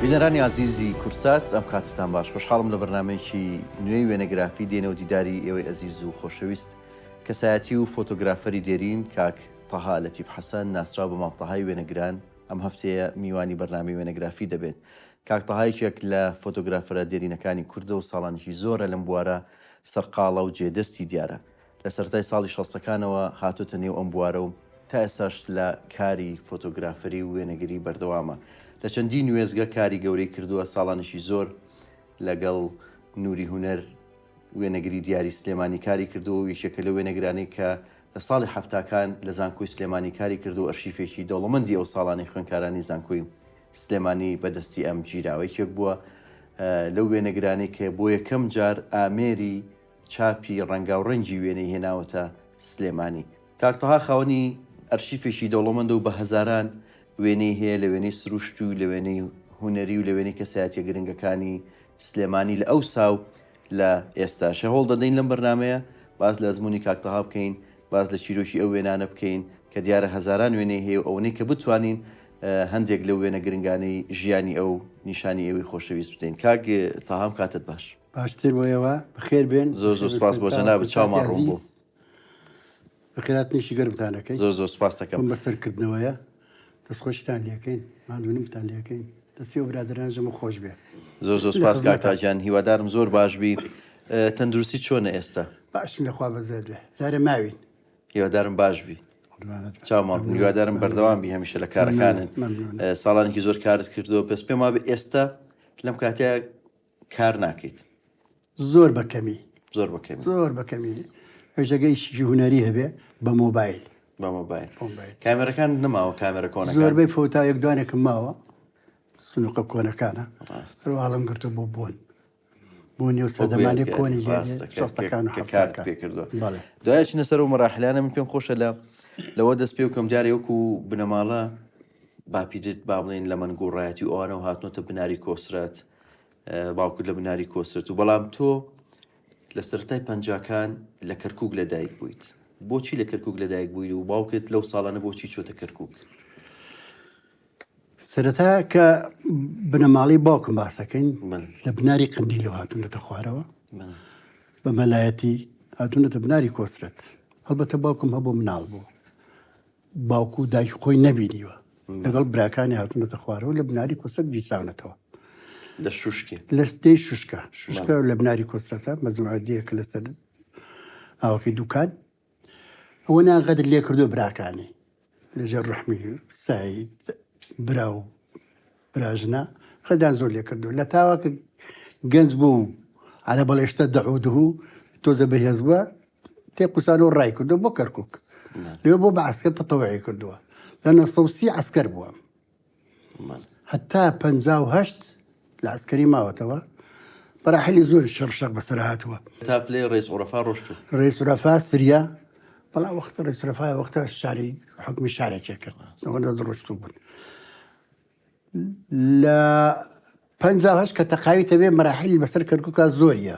بینەرانی ئازیزی کوردسات ئەم کاتتان باش خۆشحاڵم لە بەرنمەیەکی نوێی وێنەگرافی دێنەوە دیداری ئێوەی ئەزیز و خۆشەویست کەسایەتی و فۆتۆگرافەری دێرین کاک تەها لەتیف حەسەن ناسراو بە مام تەهای وێنەگران ئەم هەفتەیە میوانی بەرنامەی وێنەگرافی دەبێت. کاک تەها یەکێک لە فۆتۆگرافەرە دێرینەکانی کوردە و ساڵانێکی زۆرە لەم بوارە سەرقاڵە و جێدەستی دیارە. لە سەرەتای ساڵی شەستەکانەوە هاتۆتە نێو ئەم بوارە و تا ئێستاش لە کاری فۆتۆگرافەری و وێنەگری بەردەوامە. لە چەندین وێستگە کاری گەورەی کردووە، ساڵانێکی زۆر لەگەڵ نوری هونەر وێنەگری دیاری سلێمانی کاری کردووە و یەکێکە لەو وێنەگرانەی کە لە ساڵی حەفتاکان لە زانکۆی سلێمانی کاری کردووە و ئەرشیفێکی دەوڵەمەندی ئەو ساڵانەی خوێندکارانی زانکۆی سلێمانی بە دەستی ئەم گیراوە. یەکێک بووە لەو وێنەگرانەی کە بۆ یەکەم جار ئامێری چاپی ڕەنگاوڕەنگی وێنەی هێناوەتە سلێمانی. کاک تەها خاوەنی ئەرشیفێکی دەوڵەمەندە و بە هەزاران وێنەی هەیە لە وێنەی سروشت و لە وێنەی هونەری و لە وێنەی کەسایەتیە گرنگەکانی سلێمانی لە ئەوسا و لە ئێستاش. هەوڵ دەدەین لەم بەرنامەیە باس لە ئەزموونی کاک تەها بکەین، باس لە چیرۆکی ئەو وێنانە بکەین کە دیارە هەزاران وێنەی هەیە و ئەوەنەی کە بتوانین هەندێک لەو وێنە گرنگانەی ژیانی ئەو نیشانی ئێوەی خۆشەویست بدەین. کاک تەها ئەم کاتەت باش. باشتر بۆ ئێوە، بەخێر بێن. زۆر زۆر سپاس بۆ جەنابت، چاومان ڕوون بوو. بەخێرهاتنێکی گەرمتان ئەکەین. زۆر زۆر سپاست دەکەم. بەم بەسەرکردنەوەیە دەستخۆشیتان لێکەین، ماندوونمتان لێکەین. دەستی ئەو برادەرانە ژەمە خۆش بێ. زۆر زۆر سپاس کاک تا گیان، هیوادارم زۆر باش بی. تەندروستی چۆنە ئێستا؟ باشم لەخوا بەزێت بێ. جارێ ماوین. هیوادارم باش بی. چاومان ڕوون. هیوادارم بەردەوام بی هەمیشە لە کارەکانت. ساڵانێکی زۆر کارت کردووە، بەس پێم وابێ ئێستا لەم کاتەیە کار ناکەیت؟ زۆر بە کەمی. زۆر بە کەمی. زۆر بە کەمی. ئەویش ئەگەر ئیشێکی هونەری هەبێ بە مۆبایل. بە مۆبایل. مۆبایل. کامێرەکانت نەماوە کامێرە کۆنەکان؟ زۆربەی فەوتا یەک دوانێکم ماوە سنوقە کۆنەکانە. ڕاست. هەروەها هەڵم گرتووە بۆ بۆن. بۆ نێو سەردەمانی کۆنی لێ دێ شەستەکان و کە کارت حەفتاکان. پێ کردووە. بەڵێ. دوای ئەچینە سەر ئەو مەراحیلانە من پێم خۆشە لە لەوە دەست پێ بکەم جارێ وەکو بنەماڵە باپیرت با بڵێین لە مەنگوڕایەتی و ئەوانەوە هاتنۆتە بناری کۆسرەت باوکت لە بناری کۆسرەت و بەڵام تۆ لە سەرەتای پەنجاکان لە کەرکک لە دایک بوویت بۆچی لە کەرکک لە دایک بوویت و باوکت لەو ساڵانە بۆچی چۆتە کەرکک؟ سەرەتا کە بنەماڵەی باوکم باسەکەین لە بناری قندیلەوە هاتوونەتە خوارەوە بە مەلایەتی هاتوونەتە بناری کۆسرەت هەڵبەتە باوکم هەبوو مناڵ بوو باوک و دایکی خۆی نەبینیوە لەگەڵ براکانی هاتوونەتە خوارەوە لە بناری کۆسرەت گیرساونەتەوە. لە شوشکێ؟ لە دێی شوشکە. شوشکە لە بناری کۆسرەتە، مەجموعە دێیەکە لەسەر ئاوەکەی دوکان. ئەوە نان غەدر لێ کردو براکانی لەژێر ڕەحمی سای برا و براژنە غەدران زۆر لێ کردو لە تاوە کە گەنج بوو و عەرە بەڵێشتە دەعوده تۆزە بەهێز بووە تێقوسان و ڕای کردو بۆ کەرکک لێ بۆ بە عسکەر تەتەوعی کردووە لە 930 عسکەر بووە هەتا 58 لە عسکەری ماوەتەوە بەراحلی زۆر شەڕ شەق بەسەر هاتووە تا پلەی ڕێز عرفا ڕۆشتوو ڕێز عرفا سریا بەڵام وەختە ڕێز عرفا وەختە شاری حکومی شارێکێ کرد ئەوەندە ڕۆشتوو بوون لە 58 کە تەقاوی تەبێ مەراحیلی بەسەر کەرکوکا زۆریە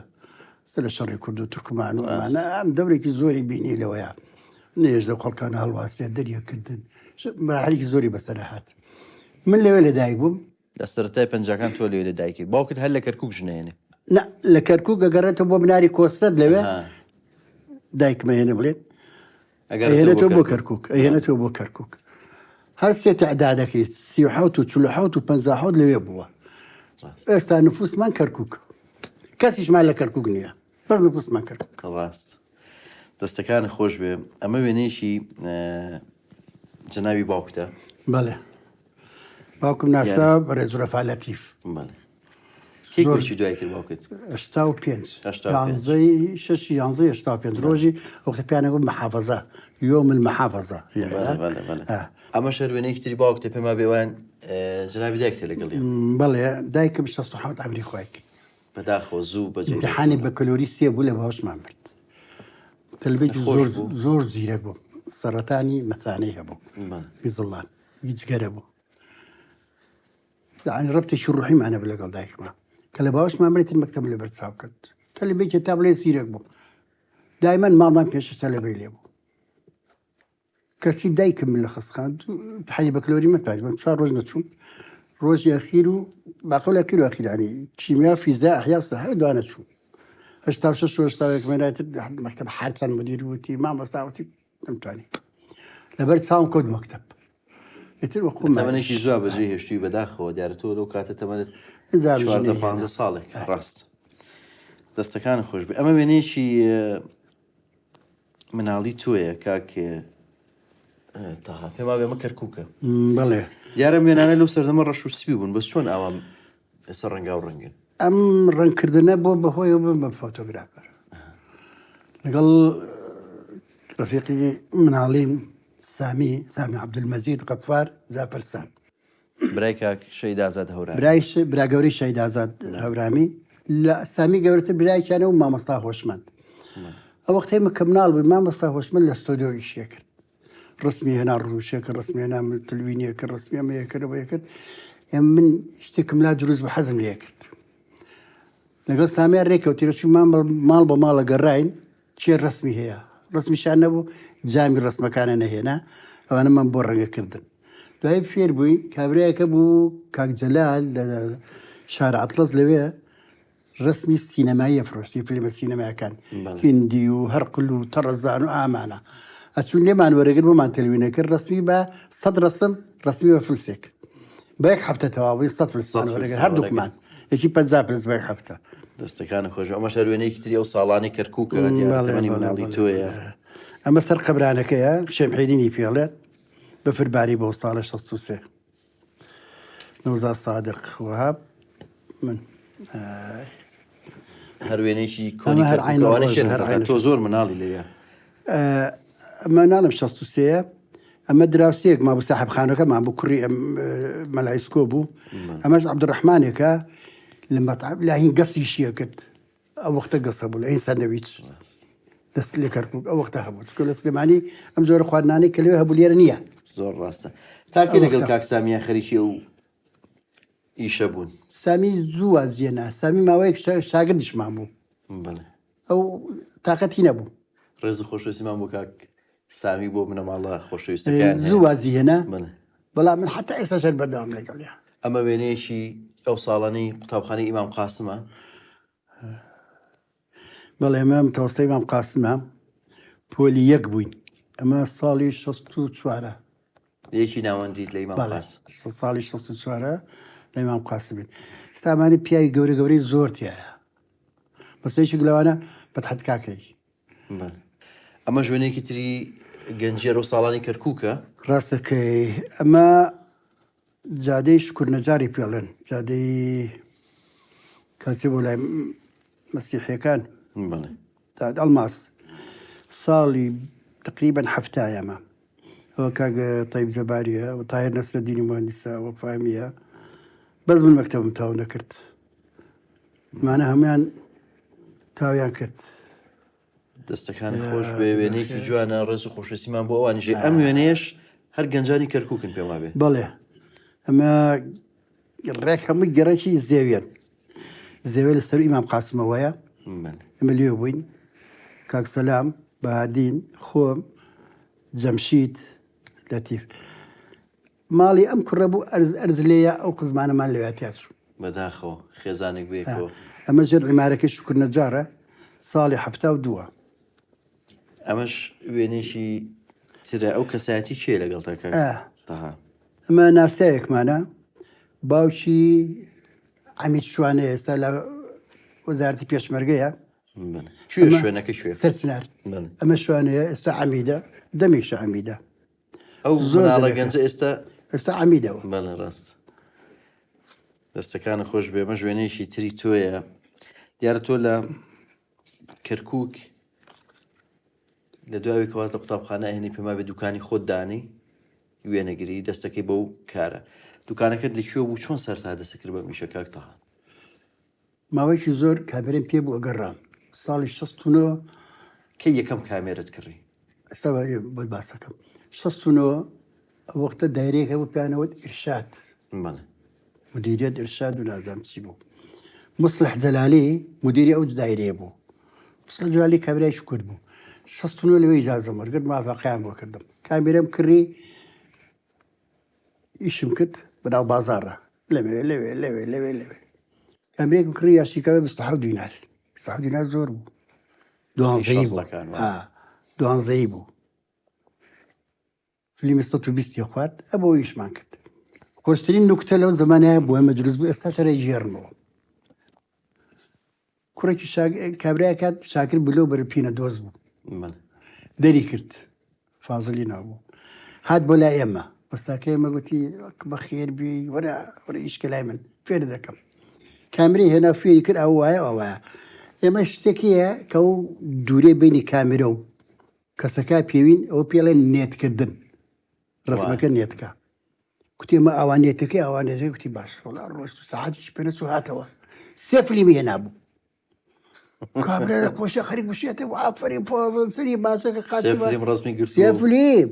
سەر لە شەڕی کورد و تورکمان و ئەمانە ئەم دەورێکی زۆری بینی لەوەیە نێژ لەو خەڵکانە هەڵواسرێ دەریەکردن مەراحیلێکی زۆری بەسەر هات من لەوێ لەدایک بووم لە سەرەتای پەنجاکان تۆ لەوێ لەدایکی باوکت هەر لە کەرکوک ژنێنێ نا لە کەرکوک ئەگەڕێتەوە بۆ بناری کۆسرەت لەوێ دایکمە هێنە بڵێت ئەهێنێتەوە بۆ کەرکوک ئەهێنێتەوە بۆ کەرکوک هەر سێ تعدادەکەی 37 و 47 و 57 لەوێ بووە ئێستا نفوسمان کەرکوک کەسیشمان لە کەرکوک نییە بەس نفوسمان کەرکوک ڕاست دەستەکان خۆش بێ ئەمە وێنەیەکی جەنابی باوکتە بەڵێ باوکم ناسا بەڕێز ڕەفا لەتیف بەڵێ کەی کۆچی دوای کرد باوکت؟ 85 یانزەی شەشی یانزەی 85 ڕۆژی ئەوختی پێیان گوت محافظە یوم المحافظە ی عێراق بەڵێ بەڵێ ئەمە شەروێنەیەکی تری باوکتە پێم وابێ وان جنابی دایکتە لەگەڵی بەڵێ دایکم 67 عەمری خۆی کرد بەداخەوە زوو بەجێ امتحانی بەکەلۆری سێ بوو لە باوشمان برد تەلبێکی زۆر زۆر زیرەک بوو سەرەتانی مەتانەی هەبوو بیزڵان هیچگەرە بوو یەعنی ڕەبتێکی ڕوحیمان هەبوو لەگەڵ دایکما کە لە باوەشمان مرد تر مەکتەبم لەبەر چاو کرد تەلەبێکی تا بڵێ زیرەک بووم دایمەن ماڵمان پێشش تەلەبەی لێ بوو کەچی دایکم من لە خەستخان امتحانی بەکلۆری مەتوانی بم چوار ڕۆژ نەچووم. ڕۆژی ئەخیر و باقول ئەخیر و ئەخیر ینی کیمیا فیزیا ئەحیا و سەحە دوانە چوو 86 و 81 مێنایتر مەکتەب هەرچەند مدیر وتی مامۆستا وتی نەمتوانی لەبەر چاوم کەوت مەکتەب ئیتر وەخۆم تەمەنێکی زووە بەجێ هێشتووی بەداخەوە دیارە تۆ لەو کاتە تەمەنت 14 15 ساڵێک ڕاست دەستەکان خۆش بێ ئەمە وێنەیەکی مناڵی تۆیە کاک تەها پێم وابێ ئەمە کەرکووکە بەڵێ دیارە وێنانە لەو سەردەمە ڕەش و سپی بوون بەس چۆن ئاوا ئێستا ڕەنگاو ڕەنگن ئەم ڕەنگکردنە بۆ بەهۆیەوە بم بە فۆتۆگرافەر لەگەڵ ڕفیقی مناڵیم سامی سامی عەبدولمەجید غەفار جافەرسان برای کاک شەهید ئازاد هەورامی. برای برا گەورەی شەهید ئازاد هەورامی لە سامی گەورەتر برایکیانە و مامۆستا هۆشمەند. ئەو وەختەی من کە مناڵ بووین مامۆستا هۆشمەند لە ستۆدیۆ ئیشیە کرد. ڕسمی هێنا ڕووشێ کرد ڕسمی هێنا تلوینیە کرد ڕسمی ئەمەیە کرد ئەوەیە کرد. من شتێکم لا دروست بوو حەزم لێ کرد. لەگەڵ سامیان ڕێکەوتین چوومان ماڵ بە ماڵە گەڕاین کێ ڕەسمی هەیە؟ ڕەسمیشیان نەبوو، جامی ڕەسمەکانیان نەهێنا، ئەوانەمان بۆ ڕەنگە کردن. دوایی فێر بووین، کابرایەکە بوو کاک جەلال لە شار ئەتڵەس لەوێ ڕەسمی سینەمایی ئەفرۆشتی، فیلمە سینەمایەکان، هیندی و هەرقل و تەڕەزان و ئامانە. ئەچوون لێمان وەرەگرت بۆمان تەلوینە کرد، ڕەسمی بە سەد ڕەسم، ڕەسمی بە فلسێک. بە یەک هەفتە تەواو بووین، سەد فلسمان وەرەگرت هەردووکمان. یەکی 50 فلس بە یەک هەفتە. دەستەکانت خۆش ئەمەش هەر وێنەیەکی تری ئەو ساڵانەی کەرکووکە دیارە تەمەنی مناڵی تۆیە. ئەمە سەر قەبرانەکەیە شێمحێدینی پێڵێ بەفر باری بۆ ساڵە 63 نەوزاد سادق وەهاب من هەر وێنەیەکی کۆنی هەر عین تۆ زۆر مناڵی لەوێ ئەمە ناڵم 63 ئەمە دراوسێک مابوو ساحب خانەکەمان بوو کوڕی ئەم مەلایسکۆ بوو ئەمەش عەبدولڕەحمانێکە لە مەتعەم لە هین گەسیشیە کرد ئەو وەختە گەسە بوو لە هین سەندەویچ دەست لە کەرکوک ئەو وەختە هەبوو چونکە لە سلێمانی ئەم جۆرە خواردنانەی کە لەوێ هەبوو لێرە نییە زۆر ڕاستە تاکێ لەگەڵ کاک سامیان خەریکی ئەو ئیشە بوون سامی زوو وازیێنا سامی ماوەیەک شاگردیشمان بوو بەڵێ ئەو تاقەتی نەبوو. ڕێز و خۆشەویستیمان بۆ کاک سامی بۆ بنەماڵە خۆشەویستەکەیان هەیە. زوو وازی هێنا بەڵێ. بەڵام من حتا ئێستاش هەر بەردەوام لەگەڵیا. ئەمە وێنەیەکی ئەو ساڵانەی قوتابخانەی ئیمام قاسمە. بەڵێ ئەمە متەوەستەی ئیمام قاسمە پۆلی یەک بووین ئەمە ساڵی 64ە. یەکی ناوەندیت لە ئیمام قاسم. ساڵی 64ە لە ئیمام قاسم بین. ئێستا ئەمانە پیاوی گەورە گەورەی زۆر تیایە. بەس یەکێک لەوانە فەتحەت کاکەی. ئەمە ژوێنێکی تری گەنجێرە و ساڵانی کەرکووکە. ڕاستەکەی ئەمە جادەی شکر نەجاری پێڵێن جادەی کاسی بۆ لای مەسیحیەکان ئەڵماس ساڵی تقریبا هەفتایەمە ئەوە کاک تەیب جەباریە و تاهر نەسرەدینی مهندسە و فامیە بەس من مەکتەبم تاو نەکرد مانە هەمویان تاویان کرد. دەستەکانت خۆش بێ وێنەیەکی جوانە ڕێز و خۆشەویستیمان بۆ ئەوانیش ئەم وێنەیەش هەر گەنجانی کەرکووکن پێم وابێ. بەڵێ ئەمە ڕێک هەمووی گەڕەکی زێوێن زێوێ لە سەر ئیمام قاسمەوەیە ئەمە لێ بووین کاک سەلام بەهادین خۆم جەمشید لەتیف ماڵی ئەم کوڕە بوو ئەرز ئەرز لێیە ئەو قزمانەمان لەوێ تیا چوو. بەداخەوە خێزانێک بەیەکەوە. ئەمە ژێر عیمارەکەی شوکر نەجارە ساڵی 72ە. ئەمەش وێنەیەکی ترە ئەو کەسایەتی کێیە لەگەڵتا کاک تەها؟ ئەمە ناسیاوێکمانە باوکی عەمید شوانەیە ئێستا لە وەزارەتی پێشمەرگەیە. کوێ شوێنەکە کوێ؟ سەرچنار. ئەمە شوانەیە ئێستا عەمیدە دەمێکشە عەمیدە. ئەو مناڵە گەنجە ئێستا ئێستا عەمیدەوە. بەڵێ ڕاست. دەستەکانت خۆش بێ ئەمەش وێنەیەکی تری تۆیە دیارە تۆ لە کەرکک لە دوای کە واز لە قوتابخانە ئەهێنی پێما بێ دوکانی خۆت دانی وێنەگری دەستەکەی بەو کارە دوکانەکەت لە کوێ بوو چۆن سەرتا دەست کرد بەم ئیشە کاک تەها؟ ماوەیەکی زۆر کامێرەم پێ بوو ئەگەڕام ساڵی 69. کەی یەکەم کامێرەت کڕی؟ ئێستا بۆت باس دەکەم. 69 ئەو وەختە دایرەیەک هەبوو پێیانەوت ئیرشاد. بەڵێ. مدیریەت ئیرشاد و نازانم چی بوو. موسڵح جەلالی مدیری ئەو دایرەیە بوو. موسڵح جەلالی کابرایەکی کورد بوو. 69 لەوێ ئیجازەم وەرگرت موافەقەیان بۆ کردم. کامێرەم کڕی ئیشم کرد بەناو بازاڕە. لەوێ لەوێ لەوێ لەوێ لەوێ کامرێکم کڕی یاشیکاوێ 27 دینار 27 دینار زۆر بوو دوانزەیی بوو دوانزەیی بوو فلیمی 120 ی خوارد ئەبۆ ئیشمان کرد خۆشترین نوکتە لەو زمانەیە بۆ ئێمە دروست بوو ئێستا شەرە ژێرمەوە کوڕێکی کابرای کات شاکر بلۆ بەرە پینە دۆز بوو دەری کرد فازلی ناوبوو هات بۆ لای ئێمە وەستاکە ئێمە گوتی بەخێر بی وەرە وەرە ئیشکە لای من فێر دەکەم کامری هێنا فێری کرد ئەو وایە ئەو وایە ئێمە شتێک هەیە کە ئەو دوورێ بینی کامیرە و کەسەکە پێوین ئەو پێڵێن نێتکردن ڕسمەکە نێتکە کوتی ئەمە ئاوا نێتەکەی ئاوا نێتەکەی کوتی باش وەڵا ڕۆشت و سەعاتیش پێ نەچوو هاتەوە سێ فلیمی هێنابوو کابرا لە خۆشە خەریک بشێتە و ئافەرین پازن سەری باسەکە سێ قاچی فلیم ڕەسمی گرت سێ فلیم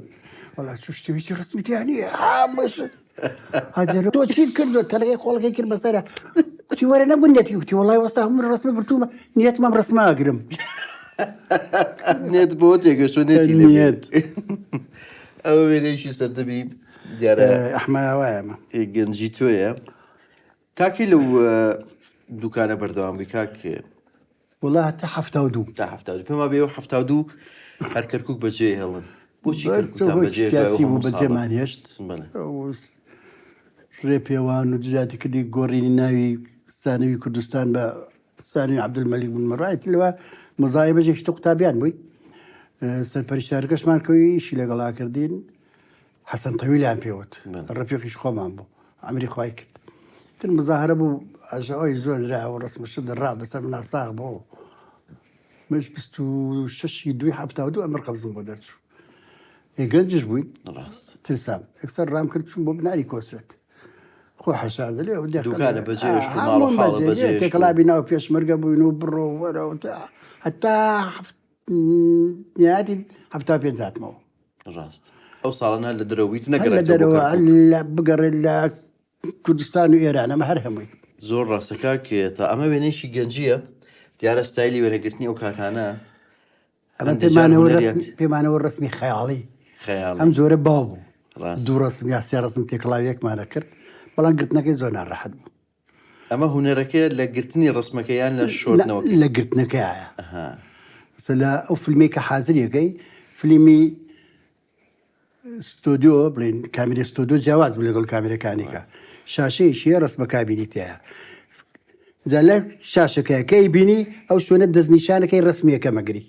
وەڵا چ شتێ هیچ ڕسمی تیا نییە هەموو شت هاجەرە تۆ چیت کردووە تەلەکەی خۆڵەکەی کرد بەسەرە کوتی وەرە نەبوو نێتی کوتی وەڵای وەستا هەموو ڕسمە گرتوومە نیەتمەم ڕسمە ئەگرم نێت بۆ تێگەشتوە نێتی لێ نێت. ئەوە وێنەیەکی سەردەمی دیارە ئەحمە وایە ئەمە. گەنجی تۆیە تاکی لەو دوکانە بەردەوام بی کاک وڵا هەتا 72 تا 72 پێم وابێ ئەو 72 هەر کەرکک بەجێ هێڵن بۆچی کەرکوکتان بەجێ هێشت سیاسی ئەو بوو هەموو ساڵە؟ بەجێمان هێشت بەڵێ. ئەو ڕێپێوان و دژایەتیکردنی گۆڕینی ناوی سانەوی کوردستان بە سانەوی عەبدولمەلیک بن مەروان ئیتر لەوە مەزایە بەشێکی تر قوتابیان بووین سەرپەرشتارەکەشمان کەوی ئیشی لەگەڵا کردین حەسەن تەویلیان پێوت ڕەفیقیش خۆمان بوو ئەمری خوای کرد تر مزاهرە بوو ئەژەوەی زۆر را و ڕسم شت ڕا بەسەر منا ساغ بۆ مش 26 دوی 72 ئەمر قەبزم بۆ دەرچوو گەنجش بووین ڕاست ترسام یەکسەر ڕام کرد چوون بۆ بناری کۆسرەت خۆ حەشاردە لێ دوکانە بەجێهێشت و ماڵ و حاڵە بەجێهێشت و- تێکەڵابی ناو پێشمەرگە بووین و بڕۆ وەرە و تا هەتا نهایەتی 75 هاتمەوە ڕاست ئەو ساڵانە لە دەرەوەیت هەر لە نەگەڕێتەوە بۆ دەرەوە کەرکوک. لە بگەڕێ لە کوردستان و ئێران ئەمە هەر هەمووی زۆر ڕاستە کاک تا ئەمە وێنەیەکی گەنجییە دیارە ستایلی وێنەگرتنی ئەو کاتانە ئەمە هەندێک جار پێمانەوە هونەریان ڕەسم پێمانەوە ڕەسمی خەیاڵی خەیاڵی ئەم جۆرە باو بوو ڕاست دوو ڕەسم یا سێ ڕەسم تێکەڵاویەکمانە کرد بەڵام گرتنەکەی زۆر ناڕەحەت بوو ئەمە هونەرەکەیە لە گرتنی ڕسمەکە یان لە شۆردنەوەکەی؟ لە گرتنەکەیە لە ئەو فیلمەی کە حازریەکەی فلیمی ستۆدیۆ بڵێن کامیرە ستۆدیۆ جیاواز بوو لەگەڵ کامیرەکانیکە شاشەیەکی هەیە ڕسمە کابینی تایە جا لە شاشەکەیە کەی بینی ئەو شوێنە دەستنیشانەکەی ڕسمیەکە مەگری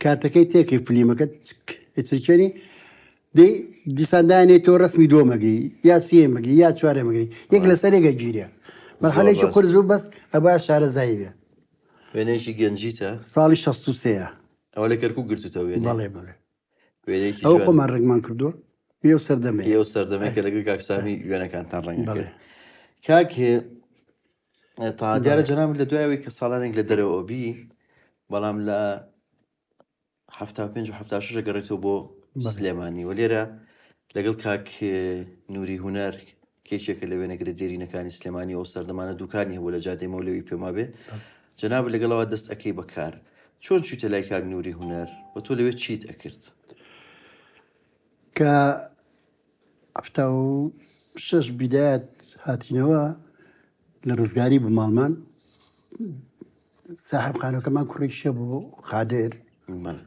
کارتەکەی تێکی فلیمەکە چرکێنی دەی دیسان دانێ تۆ ڕسمی دووەم ئەگری یا سێیەم ئەگری یا چوارەم ئەگری یەک لەسەر یەک ئەگیرێ مەرحەلەیەکی قورس بوو بەس ئەبا شارەزایی بێ وێنەیەکی گەنجیتە ساڵی 63 ئەوە لە کەرکوک گرتوتە وێنەی بەڵێ بەڵێ وێنەیەکی ئەو جوان. خۆمان ڕەنگمان کردووە ئەو سەردەمەیە ئەو سەردەمەی کە لەگەڵ کاک سامی وێنەکانتان ڕەنگە بەڵێ. کرد کاک تا دیارە جەنابت لە دوای ئەوەی کە ساڵانێک لە دەرەوە بی بەڵام لە 75 و 76 گەڕێتەوە بۆ سلێمانی و لێرە لەگەڵ کاک نوری هونەر کێکێکە لە وێنەگرە دێرینەکانی سلێمانی ئەو سەردەمانە دوکانی هەبوو لە جادەی مەولەوی پێما بێ جەناب لەگەڵەوە دەست ئەەکەی بەکار چۆن چویتە لای کاک نوری هونەر و تۆ لەوێ چیت ئەکرد؟ کە 76 بیدایەت هاتینەوە لە ڕزگاری بوو ماڵمان ساحب خانەکەمان کوڕێکی شێ بوو قادر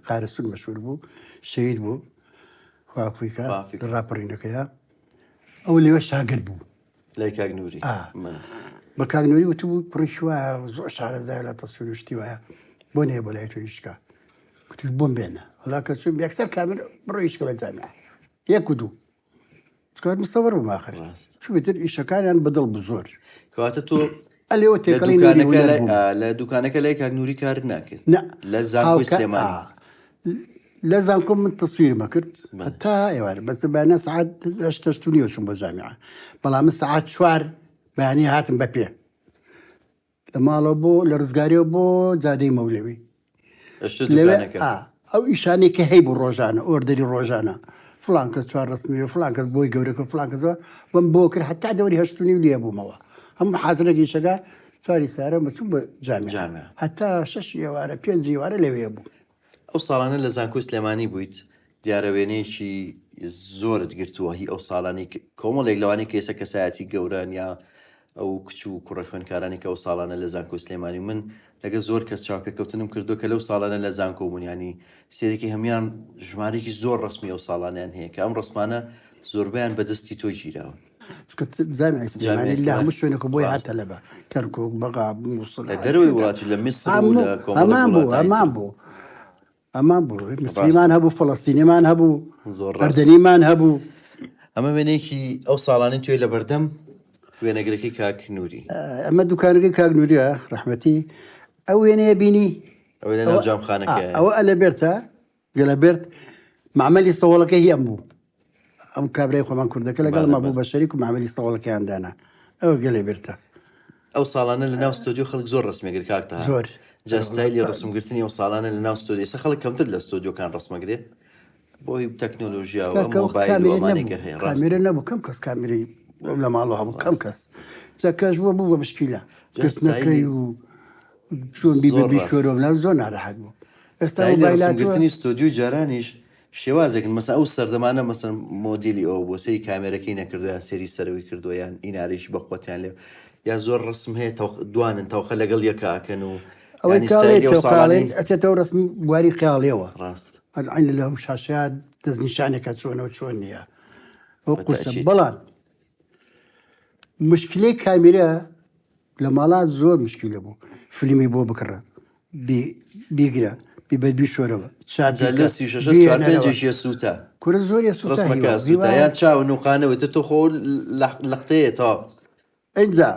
قارەسوور مەشهور بوو شەهید بوو خوا عەفوی کا لە ڕاپەڕینەکەیە ئەو لەوێ شاگرد بوو لای کاک نوری بە کاک نوری وتبوو کوڕێکی وایە زۆر شارەزایە لە تەسویر و شتی وایە بۆ نەیە بۆ لای تۆ ئیشکا گوتی بۆم بێنە وەڵا کە چووم یەکسەر کامل بڕۆ ئیشکە لە جامیعە یەک و دوو چکار مستەوەر بووم ئاخر ڕاست چوویتر ئیشەکانیان بەدڵ بوو زۆر کەواتە تۆ ئەلێوە لە تێکەڵی نوری دوکانەکە هونەر لای بووم ئا، لە دوکانەکە لای کاک نوری کارت ناکرد نا لە زانکۆی هاوکا سلێمانی ئا، لە زانکۆ من تەسویرمە کرد بەڵێ. هەتا ئێوارە بەس بەیانیان سەعات هەشت هەشت و نیوە چووم بۆ جامیعە بەڵام من سەعات چوار بەیانی هاتم بە پێ لە ماڵەوە بۆ لە ڕزگاریەوە بۆ جادەی مەولەوی ئەشتە لەوێ دوکانەکە ئا، ئەو ئیشانەی کە هەیبوو ڕۆژانە ئۆردەری ڕۆژانە فڵان کەس چوار ڕسمی و فڵان کەس بۆی گەورەکە فڵان کەس بم بۆ کرد هەتا دەوری هەشت و نیو لێ بوومەوە هەموو حازرەک ئیشەکە چواری سارە مەچوو بە جامیعە جامیعە. هەتا شەش ئێوارە پێنج ئێوارە لەوێ بوو ئەو ساڵانە لە زانکۆی سلێمانی بوویت دیارە وێنەیەکی زۆرت گرتووە هی ئەو ساڵانەی کۆمەڵێک لەوانەی کە ئێستا کەسایەتی گەورەن یا ئەو کچ و کوڕە خوێندکارانی کە ئەو ساڵانە لە زانکۆی سلێمانی من لەگە زۆر کەس چاوپێکەوتنم کردو کە لەو ساڵانە لە زانکۆ بوون ینی سێرێکی هەمان ژمارێکی زۆر ڕسمی ئەو ساڵانیان هەیە کە ئەم ڕسمانە زۆربیان بەدەستی تۆ گیراون جامیعی سلێمانی لە هەموو شوێنێک بۆی هاتە لەبە کەرکک بەغا مووسڵ لە دەرەوەی وڵاتی لە میسر هەمان بوو هەمان بوو ئەمان بوو میسریمان هەبوو فەڵەستینیمان هەبوو زۆر ڕاست. ئەردەنیمان هەبوو. ئەمە وێنەیەکی ئەو ساڵانەی تۆی لە بەردەم وێنەگرەکەی کاک نوری. ئەمە دوکانەکەی کاک نوریە ڕەحمەتی ئەو وێنەیە بینی ئەوەی لە ناو جامخانەکەیە. ئەوە ئەلەبێرتە گەلەبێرت مەعمەلی سەوەڵەکە هی ئەم بوو ئەم کابرای خۆمان کوردەکە لەگەڵ ما بوو بە شەریک و مەعمەلی سەوەڵەکەیان دانا ئەوە گەلەبێرتە. ئەو ساڵانە لە ناو ستۆدیۆ خەڵک زۆر ڕسمەگر کاک تەها زۆر جا ستایلی ڕسمگرتنی ئەو ساڵانە لە ناو ستۆدیۆ ئێستا خەڵک کەمتر لە ستۆدیۆکان ڕسمەگرێ بۆی تەکنۆلۆژیا و ئەم مۆبایل و ئەمانەی کە هەیە ڕاستە کامێرە نەبوو کەم کەس کامێرەی لە ماڵەوە هەبوو کەم کەس جا کەش بووە بوو بە مشکیلە جا گرتنەکەی ستایلی و چۆن بی زۆر ڕاست بیشۆرەوە لە زۆر ناڕەحەت بوو ئێستا ستایلی مۆبایلاتوە ڕسمگرتنی ستۆدیۆی جارانیش شێوازێکن مەسەن ئەو سەردەمانە مەسەن مۆدیلی ئەوە بووە سەیری کامێرەکەی نەکردووە یان سەیری سەرەوەی کردووە یان ئینارێکی بە قوتیان لێ یا زۆر ڕسم هەیە تەوق دوانن تەوقە لەگەڵ یەکا ئەکەن و ئەوەی یانی کاڵێ ستایلی ئەو تەوقاڵێن ساڵانەی ئەچێتەوە ڕسم بواری خەیاڵیەوە ڕاست ئەلعین لە شاشەیە دەستنیشانێکە چۆنە و چۆن نییە ئەو قورسە بەتەئکید بەڵام مشکلەی کامیرە لە ماڵا زۆر مشکیلە بوو فلیمی بۆ بکڕە بیگرە بیبەر بیشۆرەوە چاپی جا کە لە 36 چوار بێنەرەوە پێنجێکی سووتا کورە زۆر سووتا ڕسمەکە هیوا سووتا هیوا یان چاو نوقانەوە تر تۆ خۆ لەقتەیە تەواو ئینجا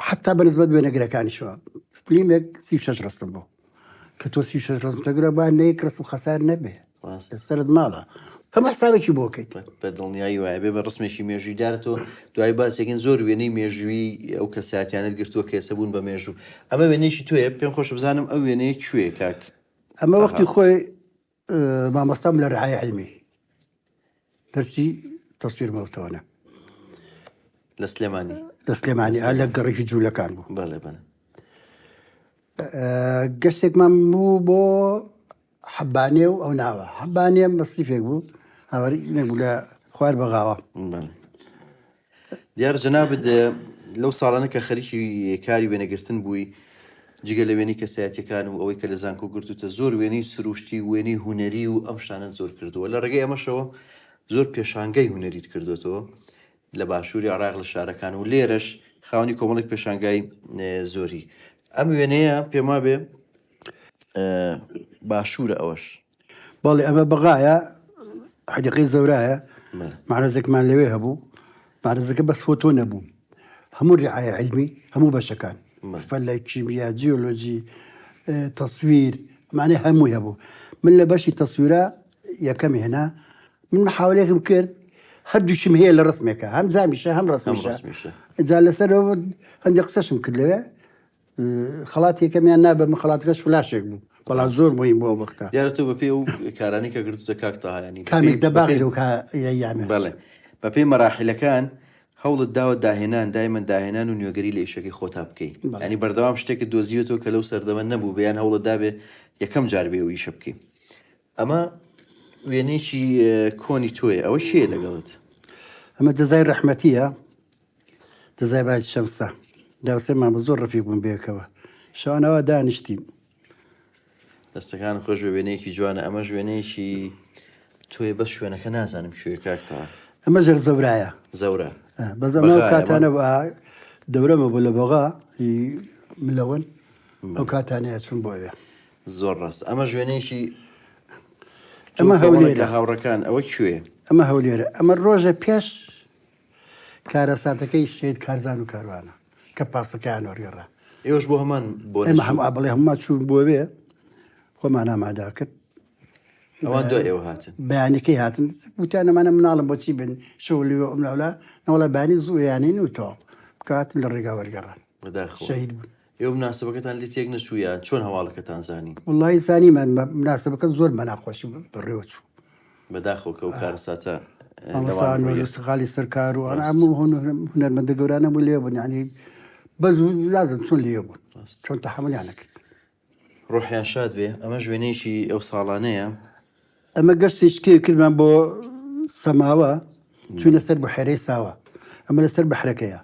حتا بە نسبەت وێنەگرەکانیشەوە فلیمێک 36 ڕسم بوو کە تۆ 36 ڕسم تەگرە با نە یەک ڕسم خەسار نەبێ ڕاست لەسەرت ماڵە هەموو حسابێکی بۆ کەیت بە دڵنیایی وایە بێ بە ڕسمێکی مێژووی دیارە تۆ دوای باسێکین زۆر وێنەی مێژووی ئەو کەسایەتیانەت گرتووە کە ئێستا بوون بە مێژوو ئەمە وێنەیەکی تۆیە پێم خۆشە بزانم ئەو وێنەیە کوێیە کاک ئەمە تەها وەختی خۆی مامۆستام لە ڕعای علمی دەرسی تەسویر مەوتەوەنە لە سلێمانی لە سلێمانی لە گەڕێکی جوولەکان بوو بەڵێ بەڵێ گەشتێکمان بوو بۆ حەبانێ و ئەو ناوە حەبانێ مەسیفێک بوو هاواری بوو لە خوار بەغاوە دیار جەنابت لەو ساڵانە کە خەریکی کاری وێنەگرتن بووی جگە لە وێنەی کەسایەتیەکان و ئەوەی کە لە زانکۆ گرتوتە زۆر وێنەی سروشتی و وێنەی هونەری و ئەم شتانە زۆر کردووە لە ڕێگەی ئەمەشەوە زۆر پێشانگای هونەریت کردوێتەوە لە باشووری عراق لە شارەکان و لێرەش خاوەنی کۆمەڵێک پێشانگای زۆری ئەم وێنەیە پێم وابێ باشوورە ئەوەش. بەڵێ ئەمە بەغایە حەدیقەی زەورایە مەعرەزێکمان لەوێ هەبوو مەعرەزەکە بەس فۆتۆ نەبوو هەموو ڕعایە علمی هەموو بەشەکان فەلە کیمیا جیۆلۆجی تەسویر مانێ هەمووی هەبوو من لە بەشی تەسویرە یەکەم هێنا من محاولێکم کرد هەردووشیم هەیە لە ڕسمێکە هەم جامیشە هەم ڕسمیشە جا لەسەر هەندێک قسەشم کرد لەوێ خەڵاتی یەکەمیان نا بە من خەڵاتەکەش فلاشێک بوو بەڵام زۆر مهم بوو ئەو وەختە. دیارە تۆ بەپێی ئەو کارانەی کە کردوتە کاک تەها یانی کامێک بەپێی دەباغ بەپێی لەو کا یامێ. بەڵێ بەپێی مەراحیلەکان هەوڵت داوە داهێنان دایمەن داهێنان و نوێگەری لە ئیشەکەی خۆتا بکەی بەڵێ. یانی بەردەوام شتێکت دۆزیوەتەوە کە لەو سەردەمە نەبووبێ یان هەوڵت دابێ یەکەم جار بێ ئەو ئیشە بکەی ئەمە وێنەیەکی کۆنی تۆیە ئەوە کێیە لەگەڵت؟ ئەمە جەزای ڕەحمەتیە جەزای باج شەمسە دراوسێمان بە زۆر ڕەفیق بوون بەیەکەوە شەوانەوە دانیشتین. دەستەکان خۆش بێ وێنەیەکی جوانە ئەمەش وێنەیەکی تۆیە بەس شوێنەکە نازانم کوێیە کاک تەها. ئەمە ژێر زەورایە. زەورا. بەس ئەمە ئەو کاتانە دەورەمە بوو لە بەغا ملەوەن ئەو کاتانەیە چون بۆ ئەوێ. زۆر ڕاست ئەمەش وێنەیەکی تۆ ئەمە کۆمەڵێک هەولێرە لە هاوڕەکان ئەوە کوێیە؟ ئەمە هەولێرە ئەمە ڕۆژە پێش کارەساتەکەی شەهید کارزان و کاروانە کە پاسەکەیان وەرگێڕا. ئێوەش بۆ هەمان بۆنە ئێمە چوون؟ هەموو بەڵێ هەموومان چوون بۆ وێ خۆمان ئامادە کرد. ئەوان دوای ئێوە هاتن؟ بەیانەکەی هاتن وتیان ئەمانە مناڵن بۆچی بن شەو لەوێ ئەم لاولا نەوەڵا بەیانی زوو یانین و تەواو کە هاتن لە ڕێگا وەرگێڕان بەداخەوە. شەهید بوون. ئێوە مناسبەکەتان لێ تێک نەچوو یان چۆن هەواڵەکەتان زانی؟ وەڵڵاهی زانیمان مناسبەکە زۆر بە ناخۆشی بەڕێوە چوو. بەداخەوە کە ئەو کارەساتە مامۆستا لەوان ئەنوەر ڕوویە. و سغالی سەرکار و ڕاست. هەموو هونەرمەندە گەورانە بوو لێ بوون یانی بەس لازم چۆن لێ بوون ڕاست. چۆن تەحەمولیان نەکرد. ڕۆحیان شاد بێ. ئەمەش وێنەیەکی ئەو ساڵانەیە. ئەمە گەشتێکی کردمان بۆ. سەماوە چوونە سەر بحێرەی ساوە ئەمە لەسەر بەحرەکەیە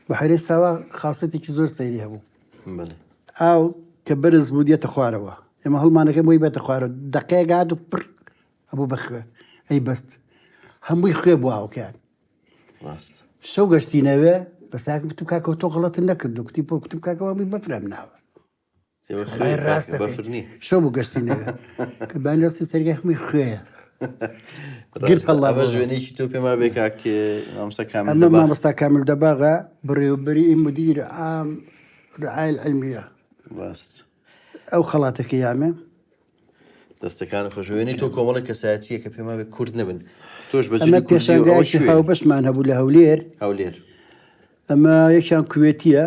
بحێرەی ساوە خاصەتێکی زۆر سەیری هەبوو ئاو کە بەرز بوو دێتە خوارەوە ئێمە هەڵمانەکە بۆی بێتە خوارەوە دقەیەک هات و پڕ ئەبوو بەخوێ ئەی بەست هەمووی خوێ بوو ئاوکەیان ڕاست شەو گەشتینەوێ بەساکم گوتم کاکەوە تۆ غەڵەتت نەکردو کوتی بۆ گوتم کاکەوە هەمووی بەفرە مناوە وڵای ڕاست دەکەی شەو بوو گەشتینەوێ کە بانی ڕاستی سەرگای هەمووی خوێیە گرت هەڵا بە ژوێنێکی تۆ پێما بێ کاک مامۆستا کامل ئەمە مامۆستا کامل دەباغە بەڕێوەبەری مدیر عام رعایە العلمیە ڕاست ئەو خەڵاتەکە یامێ دەستەکانت خۆش وێنەی تۆ کۆمەڵێک کەسایەتییە کە پێم وابێ کورد نەبن تۆش بە ئەمە جلی کوردی و ئەوە پێشانگایەکی کوێیە؟ هاوبەشمان هەبوو لە هەولێر هەولێر ئەمە یەکیان کوێتییە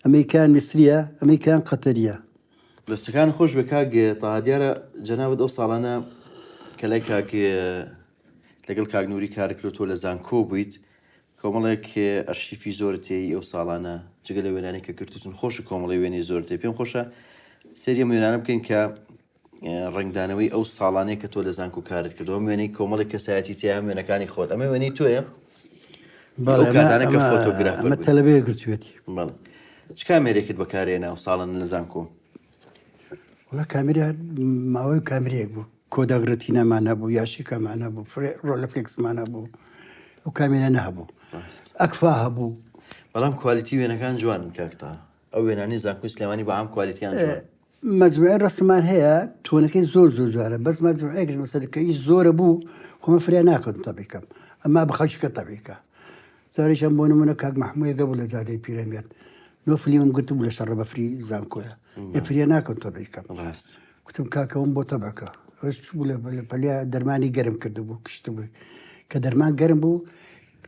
ئەمەیکان میسرییە ئەمەیکان قەتەرییە. دەستەکانت خۆش بێ کاک تاها دیارە جەنابت ئەو ساڵانە کە لای کاک لەگەڵ کاک نوری کارت کرد و تۆ لە زانکۆ بوویت کۆمەڵێک ئەرشیفی زۆرت هەیە ئەو ساڵانە جگە لە وێنانەی کە گرتوتن خۆشە کۆمەڵی وێنەی زۆرت هەیە پێم خۆشە سەیری ئەم وێنانە بکەین کە ڕەنگدانەوەی ئەو ساڵانەیە کە تۆ لە زانکۆ کارت کردو ئەم وێنەی کۆمەڵێک کەسایەتی تیا هەم وێنەکانی خۆت ئەمە وێنەی تۆیە بەڵێ ئەو کاتانە کە ئەمە فۆتۆگرافەر ئەمە بووی تەلەبەیە گرتوێتی بەڵێ چ کامێرێکت بەکارهێنا ئەو ساڵانە لە زانکۆ؟ وەڵا کامێرا ماوەی کامێرەیەک بوو کۆداک رەتینامان هەبوو یاشیکامان هەبوو ڕۆلەفلێکسمان هەبوو ئەو کامێرا نەهەبوو ئەکفا هەبوو. بەڵام کوالیتی وێنەکان جوانن کاک تاها ئەو وێنانەی زانکۆی سلێمانی بە عام کوالیتیان جوان. مەجموعەی ڕەسممان هەیە تۆنەکەی زۆر زۆر جوانە بەس مەجموعەیەکش مەسەلەن کە ئیش زۆرە بوو خۆ من فریا ناکەوتم تەبعی کەم ئەما بە خەڵکی کە تەبعی کە جارێکیان بۆ نمونە کاک مەحموویەک هەبوو لە جادەی پیرەمێرد نۆ فلیمم گرتبوو لە شەڕە بەفری زانکۆیە ئێ فریا ناکەوتم تەبعی کەم ڕاست گوتم کاکەوم بۆ تەبعکە ئەوش چوو لە لە پەلیا دەرمانی گەرم کردبوو کشتبووی کە دەرمان گەرم بوو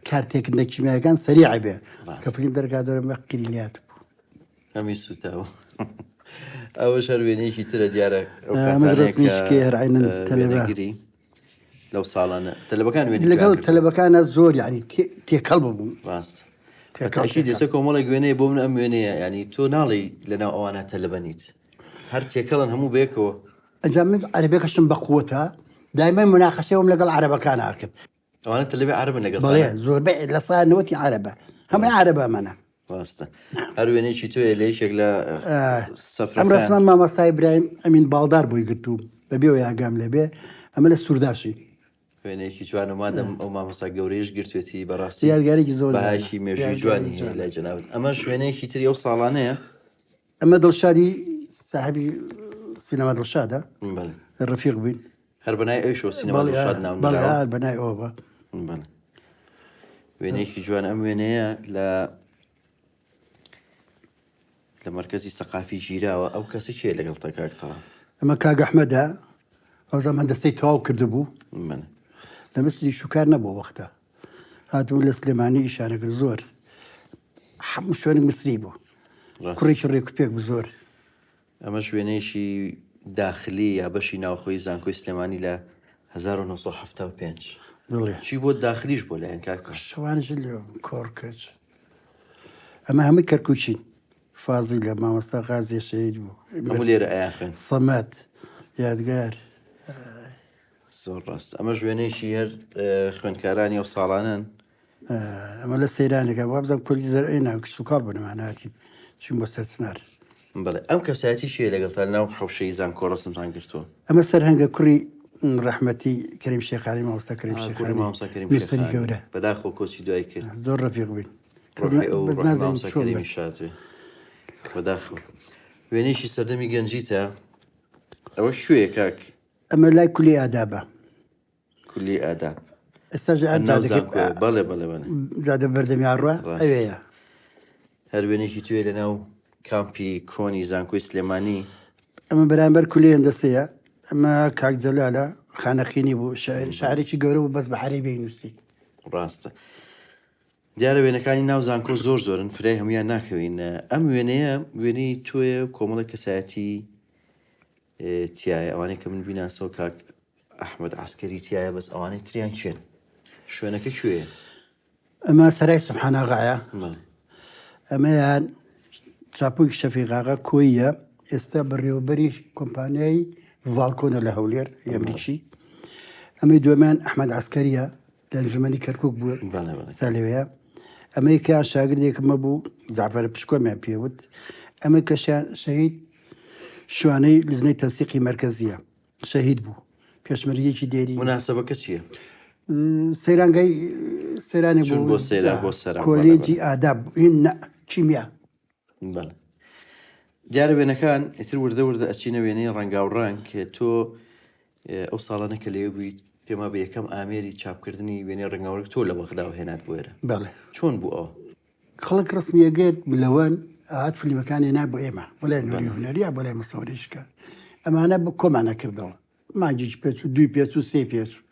کارتێکردنە کیمیایەکان سەریع بێ کە ڕاست فلیم دەرکا دەرم بە قیلیات بوو هەمی سوتاوە ئەوەش هەر وێنەیەکی ترە دیارە ئەو ئەمەش کاتانەیە ڕەسمی کە شکێ هەر عینەن تەلەبە وێنەگری لەو ساڵانە تەلەبەکان وێنەی لەگەڵ تۆیان گرتووە تەلەبەکانە زۆر یعنی تێکەڵ ببووم ڕاست تێکەڵ بەتەئکید تێکەڵ ئێستا کۆمەڵێک وێنەیە بۆ من ئەم وێنەیە یعنی تۆ ناڵێی لەناو ئەوانە تەلەبە نیت هەر تێکەڵن هەموو بەیەکەوە. ئەنجا من عەرەبیەکەشم بەقوەتە دایمەن مناقەشەی لەگەڵ عەرەبەکان ئەکرد. ئەوانە تەلەبەی عەرەبن لەگەڵتانە؟ بەڵێ زۆربەی 90% عەرەبە هەمووی ڕاستە عەرەبە ئەمانە. ڕاستە هەر وێنەیەکی تۆیە لە یەکێک لە ئەم سەفرەکان. ڕەسمە مامۆستا ئیبراهیم ئەمین باڵدار بۆی گرتووم بەبێ ئەوەی ئاگام لێ بێ ئەمە لە سورداشین. وێنەیەکی جوانە مادەم ئەو مامۆستا گەورەیەش گرتوێتی بەڕاستی یادگارێکی زۆر جوانە بەهایەکی مێژووی یادگارێکی جوانی هەیە جوانە. لای جەنابت ئەمەش وێنەیەکی تری ئەو ساڵانەیە. ئەمە دڵشادی ساحێبی سینەما دڵشادە بەڵێ. ڕەفیق بووین. هەر بەنای ئەویشەوە سینەما بەڵێ دڵشاد بەڵێ ناونراوە. هەر بەنای ئەوە بە. بەڵێ وێنەیەکی جوان ئەم وێنەیە لە لە مەرکەزی سەقافی گیراوە ئەو کەسە کێیە لەگەڵتە کاک تەها؟ ئەمە کاک ئەحمەدە ئەو زەمان دەستەی تەواو کردبوو بەڵێ. لە میسری شوکار نەبوو وەختە هاتبوو لە سلێمانی ئیشانە کرد زۆر هەموو شوێنی میسری بوو ڕاست. کوڕێکی ڕێک و پێک بوو زۆر. ئەمەش وێنەیەکی داخلی یا بەشی ناوخۆی زانکۆی سلێمانی لە 1975. بڵێ. چی بۆ داخلیش بۆ لایەن کاک تەها؟ شەوانیش لێ کۆڕکەچ. ئەمە هەمووی کەرکوکین. فازیلە، مامۆستا غازیە شەهید بوو. هەموو لێرە ئەیان خوێند. سەمەد، یادگار. زۆر ڕاست. ئەمەش وێنەیەکی هەر خوێندکارانی ئەو ساڵانەن. ئەمە لە سەیرانێکە وابزانم کوردی زەرعی نا کشتوکاڵ بوون ئەمانە هاتین چوین بۆ سەرچنار. بەڵێ ئەم کەسایەتی کێیە لەگەڵتان لەناو حەوشەی زانکۆ ڕەسمتان گرتووە؟ ئەمە سەرهەنگە کوڕی ڕەحمەتی کەریم شێخانی مامۆستا کەریم کوڕی شێخانی مامۆستا کەریم نووسەری شێخانی گەورە. بەداخەوە کۆچی دوای کرد. زۆر ڕەفیق بووین. کەس ڕۆحی ئەو بەس ڕۆحی نازانین مامۆستا چۆن کەریمی مرد. شاد بێ. بەداخەوە. وێنەیەکی سەردەمی گەنجیتە ئەوە کوێیە کاک؟ ئەمە لای کولی ئادابە. کولی ئاداب. ئێستاش هەر ئەم ناو جادەکەی زانکۆیە. بەڵێ بەڵێ بەڵێ. جادە بەردەمیا ڕوا ڕاست. ئەوێیە. هەر وێنەیەکی توێ لە ناو کامپی کۆنی زانکۆی سلێمانی. ئەمە بەرامبەر کولی هەندەسەیە. ئەمە کاک جەلالە خانەقینی بوو شاعر شاعرێکی گەورە بوو بەس بە عەرەبی نووسی. ڕاستە. دیارە وێنەکانی ناو زانکۆ زۆر زۆرن فرای هەمویان ناکەوین ئەم وێنەیە وێنەی تۆیە کۆمەڵێک کەسایەتی تایە ئەوانەی کە من بیناسەوە کاک ئەحمد عسکەری تایە بەس ئەوانەی تریان کێن شوێنەکە کوێیە؟ ئەمە سەرای سبحاناغایە ئەمەیان چاپووی شەفیقاغا کۆییە ئێستا بەڕێوەبەری کۆمپانیای ڤاڵکۆنە لە هەولێر ئەمریکی. ئەمەی دووەمیان ئەحمەد عەسکەریە لە ئەنجومەنی کەرکوک بوو سا لەوێیە. ئەمەی کەیان شاگردێکم هەبوو جەعفەر پشکۆمیان پێ وت. ئەمە کەشیان شەهید شوانەی لجنەی تەنسیقی مەرکەزیە شەهید بوو پێشمەرگێکی دێری. مناسبەکە چییە؟ سەیرانگای سەیرانێ بوو بۆ سەیران بۆ سەران کۆلێجی ئاداب نە کیمیا. بەڵێ دیارە وێنەکان ئیتر وردە وردە ئەچینە وێنەی ڕەنگاوڕەنگ کە تۆ ئەو ساڵانە کە لەوێ بوویت پێما بە یەکەم ئامێری چاپکردنی وێنەی ڕەنگاوڕەنگ تۆ لە بەغداوە هێنات بۆ ئێرە. بەڵێ. چۆن بوو ئەوە؟ خەڵک ڕەسمی ئەگرت لەوەن ئەهات فلیمەکانی نا بۆ ئێمە بۆ لای نوری هونەری یا بۆ لای مصوریش کە ئەمانە بۆ کۆمان ئەکردەوە مانگێکی پێچوو دووی پێچوو سێی پێچوو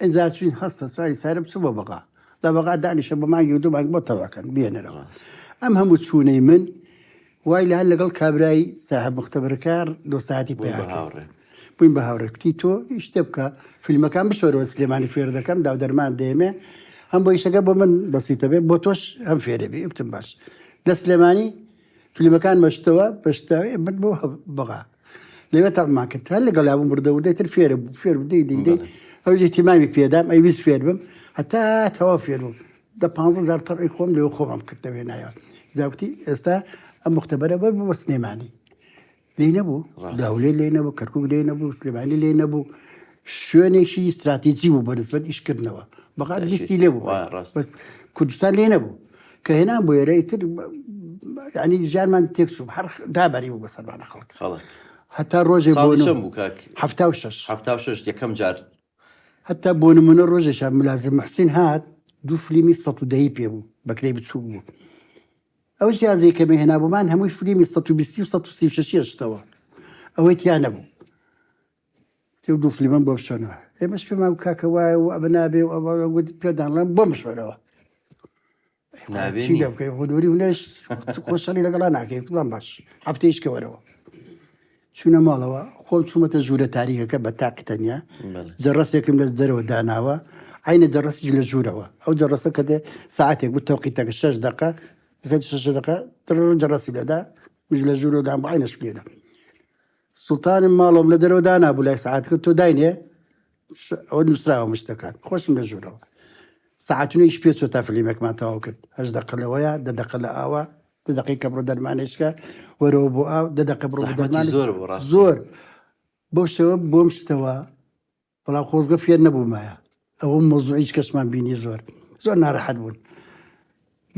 ئینجا چوین هەستە سواری سارە بچوو بۆ بەغا لە بەغا دانیشە بۆ مانگی و دوو مانگ بۆ تەواکەن بێنەرەوە ئەم هەموو چوونەی من وای لە لەگەڵ کابرای ساحب مختبرەکە دۆستایەتی بوون پیا بە کرد هاوڕێ. بووین بە هاوڕێ کوتی تۆ هیچ شتێ بکە فیلمەکان بشۆرەوە سلێمانی فێر دەکەم داو دەرمان دێمێ هەم بۆ ئیشەکە بۆ من بەسیتە بێ بۆ تۆش هەم فێرە بی وتم باش لە سلێمانی فیلمەکان مەشتەوە بەشتەوە من بۆ بەغا لەوێ تەعمان کرد هەر لەگەڵ بووم وردە وردەی تر فێرە بوو فێر بوو دەی دەی دەی ئەویش ئیهتیمامی پێدام ئەیویست فێر بم هەتا تەواو فێر بووم دە پانزە هەزار تەبعی خۆم لەوێ خۆمم کرد لەوێ نایەوە جا گوتی ئێستا ئەم مختبەرە بەر بۆ سلێمانی لێی نەبوو داولێ لێ نەبوو کەرکک لێ نەبوو سلێمانی لێ نەبوو شوێنێکی استراتیجی بوو بە نسبەت ئیشکردنەوە بەغات بیستی لێ بوو بەس کوردستان لێ نەبوو کە هێنان بۆ ئێرە ئیتر ینی ژیانمان تێکچوو هەر دابەری بوو بەسەرمانە خەڵک خەڵک هەتا ڕۆژێ بۆ چەند بوو کاک 76 76 یەکەم جار هەتا بۆ نمونە ڕۆژێکیان ملازم محسین هات دوو فلیمی 110 پێ بوو بەکرێی بچووک بوو ئەو جیازەی کە مێهێنابوومان هەمووی فلیمی 120 و 136 هێشتەوە ئەوەی تیا نەبوو تێ و دوو فلیمم بۆ بشۆنەوە ئێمەش پێمان وت کاکە وایە و ئەمە نابێ و ئەوە وت پێدان ڵێم بۆم بشۆرەوە نابێ چی نییە. لێ بکەی خۆ دووری هونەرش خۆ شەڕی لەگەڵا ناکەی وتمان باش هەفتەیش کەوەرەوە چوونە ماڵەوە خۆم چوومەتە ژوورە تاریکەکە بە تاقی تەنیا بەڵێ. جەڕەسێکم لە دەرەوە داناوە عینە جەڕەسیش لە ژوورەوە ئەو جەڕەسە کە دێ ساعتێک بوو تەوقیتەکە شەش دقە دەکەت شەش دقە تڕ جەڕەسی لێدا مش لە ژوورەوە دام بۆ عینەش لێدا سوڵتانم ماڵەوەم لە دەرەوە دانابوو لای سەعاتەکە تۆ داینێ ئەوە نووسراوە مشتەکان خۆشم لە ژوورەوە سەعاتونەیش پێ چۆ تا فلیمێکمان تەواو کرد هەشت دەقە لەوەیە دە دەقە لە ئاوە دە دەقەی کە بڕۆ دەرمانێشکە وەرەوە بۆ ئاو دە دەقە بڕۆ بۆ زەحمەتی دەرمانێ زۆر بوو ڕاستی. زۆر بەو شێوە بۆم شتەوە بەڵام خۆزگە فێر نەبوومایە ئەوە مەوزوعی هیچ کەسمان بینی زۆر زۆر ناڕەحەت بوون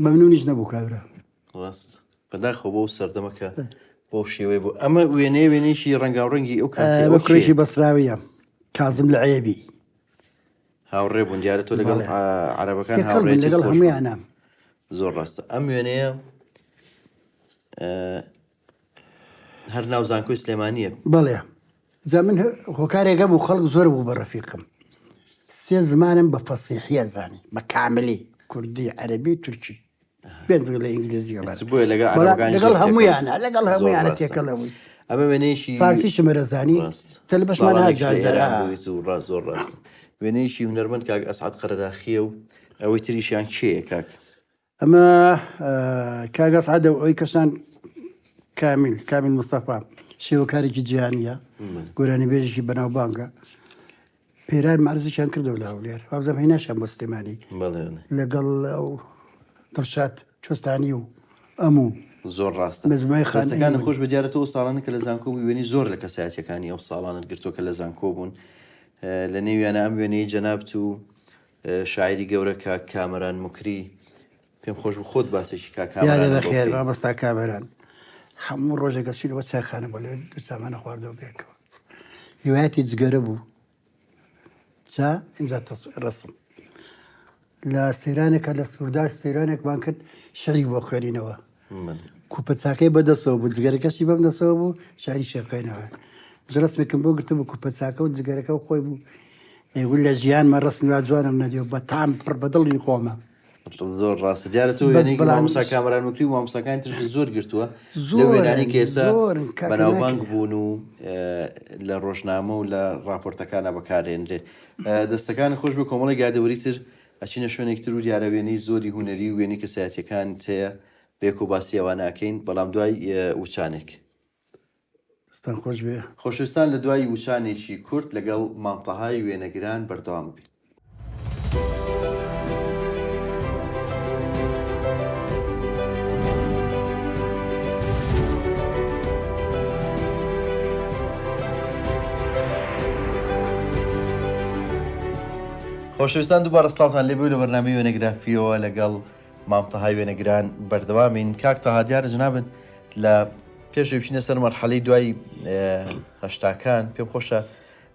مەمنونیش نەبوو کابرا. ڕاست بەداخەوە بۆ سەردەمە کە بۆ شێوەی بوو ئەمە وێنەیە وێنەیەکی ڕەنگاوڕەنگی ئەو کاتەیە ئەوە ئەوە کێیە؟ کوڕێکی بەسراویە کازم لعێبی. هاوڕێ بوون دیارە تۆ لەگەڵ بەڵێ. عەرەبەکان تێکەڵ بووین هاوڕێیەتیت لەگەڵ خۆش بوو. هەموویانە. زۆر ڕاستە ئەم وێنەیە هەر ناو زانکۆی سلێمانییە. بەڵێ جا من هۆکارێک هەبوو خەڵک زۆر بوو بە ڕەفیقم سێ زمانم بە فەسیحیە زانی بە کاملی کوردی عەرەبی تورکی بێجگە لە ئینگلیزی ئێستا بۆیە لەگەڵ عەرەبەکانیش لەگەڵ زۆر تێکەڵ هەموویانە لەگەڵ زۆر هەموویانە ڕاستە تێکەڵ بووی ئەمە وێنەیەکی فارسیشم ئەزانی ڕاست تەلبەشمان هات ساڵانێکیش جار لە جار ئێران ئا. بوویت و ڕاست زۆر ڕاستە وێنەیەکی هونەرمەند کاک ئەسعەد قەرەداخییە و ئەوەی تریشیان کێیە کاک؟ ئەمە کاک ئەسعەدە و ئەوی کەشان کامیل کامیل مستەفا شێوەکارێکی جیهانیە گۆرانیبێژێکی بەناوبانگە پێرار مەعرزیان کردەوە لە هەولێر وابزانم هیناشیان بۆ سلێمانی لەگەڵ ئەو دڵشاد چۆستانی و ئەم و زۆر ڕاستە مەجموعەی خان دەستەکانت خۆش بێت دیارە تۆ ئەو ساڵانە کە لە زانکۆ بووی وێنەی زۆر لە کەسایەتیەکانی ئەو ساڵانت گرتووە کە لە زانکۆ بوون لە نێویانە ئەم وێنەی جەنابت و شاعیری گەورە کاک کامەران موکری پێم خۆش بوو خۆت باسێکی کاک یادە کامەرانم بۆ بەخێر بکەی. مامۆستا کامەران هەموو ڕۆژێک ئەچوینەوە چایخانە بۆ لەوێ دوو چامانە خواردەوە پێکەوە هیوایەتی جگەرە بوو چا ئینجا ڕەسم لە سەیرانێکە لە سورداش سەیرانێکمان کرد شعری بۆ خوێنینەوە کوپە چاکەی بەدەستەوە بوو جگەرەکەشی بەم دەستەوە بوو شعری شێرخوێنەوە ڕسمێکم بۆ گرتبوو کوپە چاکە و جگەرەکە و خۆی بوو ئەیگوت لە ژیانمە ڕسمی وا جوانم نەدیوە بە تام پڕ بە دڵی خۆمە. زۆر ڕاستە دیارە تۆ بەس وێنەیەکی بەڵام مامۆستا کامەران موکری و مامۆستاکانی ترشت زۆر گرتووە لەو زۆرن وێنانەی کە ئێستا زۆرن کاکە بەناوبانگ ناکرێ. بوون و لە ڕۆژنامە و لە ڕاپۆرتەکانا بەکارێنرێن دەستەکانت خۆش بێ کۆمەڵێک یادەوەری تر ئەچینە شوێنێک تر و دیارە وێنەی زۆری هونەری و وێنەی کەسایەتیەکانت هەیە بەیەکەوە باسی ئەوانە ئەکەین بەڵام دوای وچانێک. دەستتان خۆش بێ. خۆشەویستان لە دوای وچانێکی کورت لەگەڵ مام تەهای وێنەگران بەردەوام بین. خۆشەویستان دووبارە سڵاوتان لێبێ و لە بەرنامەی وێنەگرافیەوە لەگەڵ مام تەهای وێنەگران بەردەوامین. کاک تەها دیارە جەنابت لە پێش بچینە سەر مەرحەلەی دوای هەشتاکان پێم خۆشە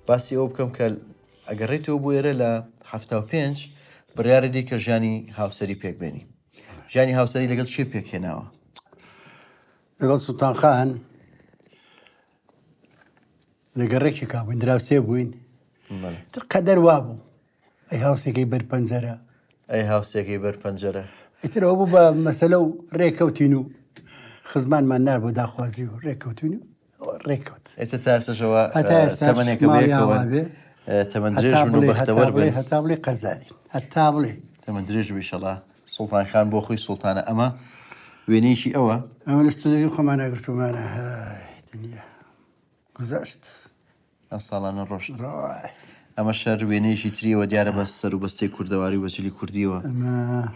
باسی ئەوە بکەم کە ئەگەڕێیتەوە بۆ ئێرە لە 75 بڕیارە دی کە ژیانی هاوسەری پێک بێنی ژیانی هاوسەری لەگەڵ چێ پێکهێناوە؟ لەگەڵ سوڵتان خان لە گەڕێکێکا بووین دراوسێ بووین قەدەر وابوو ئەی هاوسێکەی بەر پەنجەرە ئەی هاوسێکەی بەر پەنجەرە ئیتر ئەوە بوو بە مەسەلە و ڕێکەوتین و خزمانمان نار بۆ داخوازی و ڕێکەوتین و ڕێکەوت ئێتە تا ئێستاشەوە هەتا ئێستاش تەمەنێکە ماڵی بەیەکەوەن ئاوا بێ تەمەن هەتا درێژ بن و بڵێ هەتا بەختەوەر بڵێ بن هەتا بڵێ قەرزارین هەتا بڵێ تەمەن درێژ بی ئیشەڵا سوڵتان خان بۆ خۆی سوڵتانە ئەمە وێنەیەکی ئەوە ئەمە لە ستۆدیۆی خۆمانە گرتوومانە هەی دنیا گوزەشت. ئەم ساڵانە ڕۆشت. ئەمە شەر وێنەیەکی تریەوە دیارە بە سەر و بەستەی کوردەواری و بە جلی کوردیەوە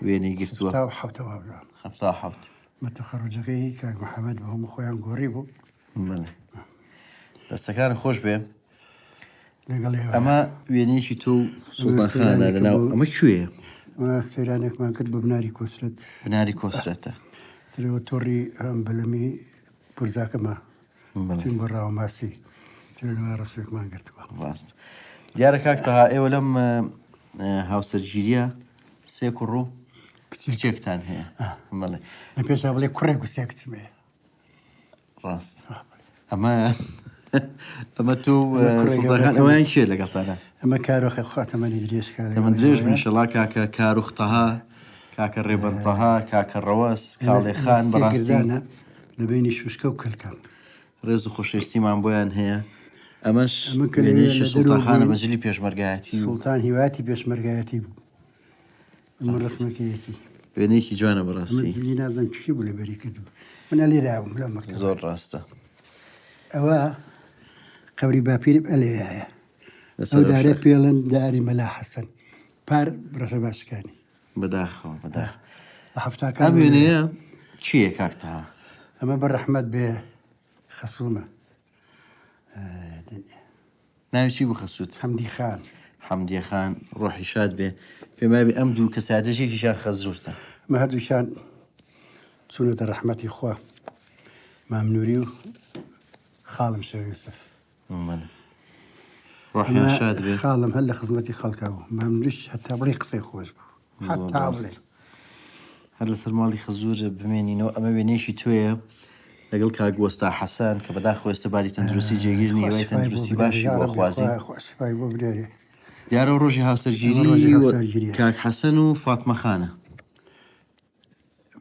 وێنەی گرتووە. 77 وابزانم. 77. مە تەخەڕوجەکەی کاک محەمەد بوو هەموو خۆیان گۆڕی بوو. بەڵێ. دەستەکانت خۆش بێ. لەگەڵ ئێوە. ئەمە وێنەیەکی تۆ و سوڵتان خانە لەناو ئەمە کوێیە؟ ئەمە سەیرانێکمان کرد بۆ بناری کۆسرەت. بناری کۆسرەتە. ترەوە تۆڕی بەلەمی پورزاکەمە چوین بۆ ڕاوە ماسی چوین ڕسوێکمان گرتووە. ڕاست دیارە کاک تەها ئێوە لەم هاوسەرگیریە سێ کوڕ و کچێکتان هەیە. بەڵێ لە پێشا بڵێ کوڕێک و سێ کچم هەیە. ڕاست ئەمە ئەمە تۆ سوڵتان ئەویان کێ لەگەڵتانە؟ ئەمە کارۆخە خوا تەمەنی درێژ کات. تەمەن درێژ بن ئینشەڵا کاکە کاروخ تەها کاکە ڕێبەر تەها کاکە ڕەوەز کاڵێ خان بەڕاستی لە بینی شوشکە و کەلکان ڕێز و خۆشەویستیمان بۆیان هەیە ئەمەش وێنەیەکی سوڵتان خانە بە جلی پێشمەرگایەتی و سوڵتان هیواتی پێشمەرگایەتی بوو ئەمە ڕسمەکەیەتی وێنەیەکی جوانە بەڕاستی جلی نازم چی بوو لەبەری کردو من ئەلێرا بووم لەم مەکتەبە. زۆر ڕاستە ئەوە قەبری باپیرم ئەلێرایە ئەو دارە پێڵن داری مەلا حەسەن پار ڕەشەبا شکانی. بەداخەوە بەداخ لە حەفتاکان ئەم وێنەیە چییە کاک تەها؟ ئەمە بە ڕەحمەت بێ خەسوومە ناوی چی بوو خەسووت؟ حەمدی خان. حەمدیە خان ڕۆحی شاد بێ. پێم وایە ئەم دوو کەسایەتەش یەکێکیان خەزوورتە. ئەمە هەردووکیان چوونەتە ڕەحمەتی خوا مام نووری و خاڵم شێخ یوسف. ڕۆحیان شاد بێ. خاڵم هەر لە خزمەتی خەڵکا بوو مامنوریش هەتا بڵێی قسەی خۆش بوو هەتا بڵێ. هەر لەسەر ماڵی خەزور بمێنینەوە ئەمە وێنەیەکی تۆیە لەگەڵ کاک وەستا حەسەن کە بەداخەوە ئێستا باری تەندروستی جێگیر نییە هیوای تەندروستی باشی بۆ خوازین دیارە ڕۆژی هاوسەرگیری کاک حەسەن و فاتمە خانە.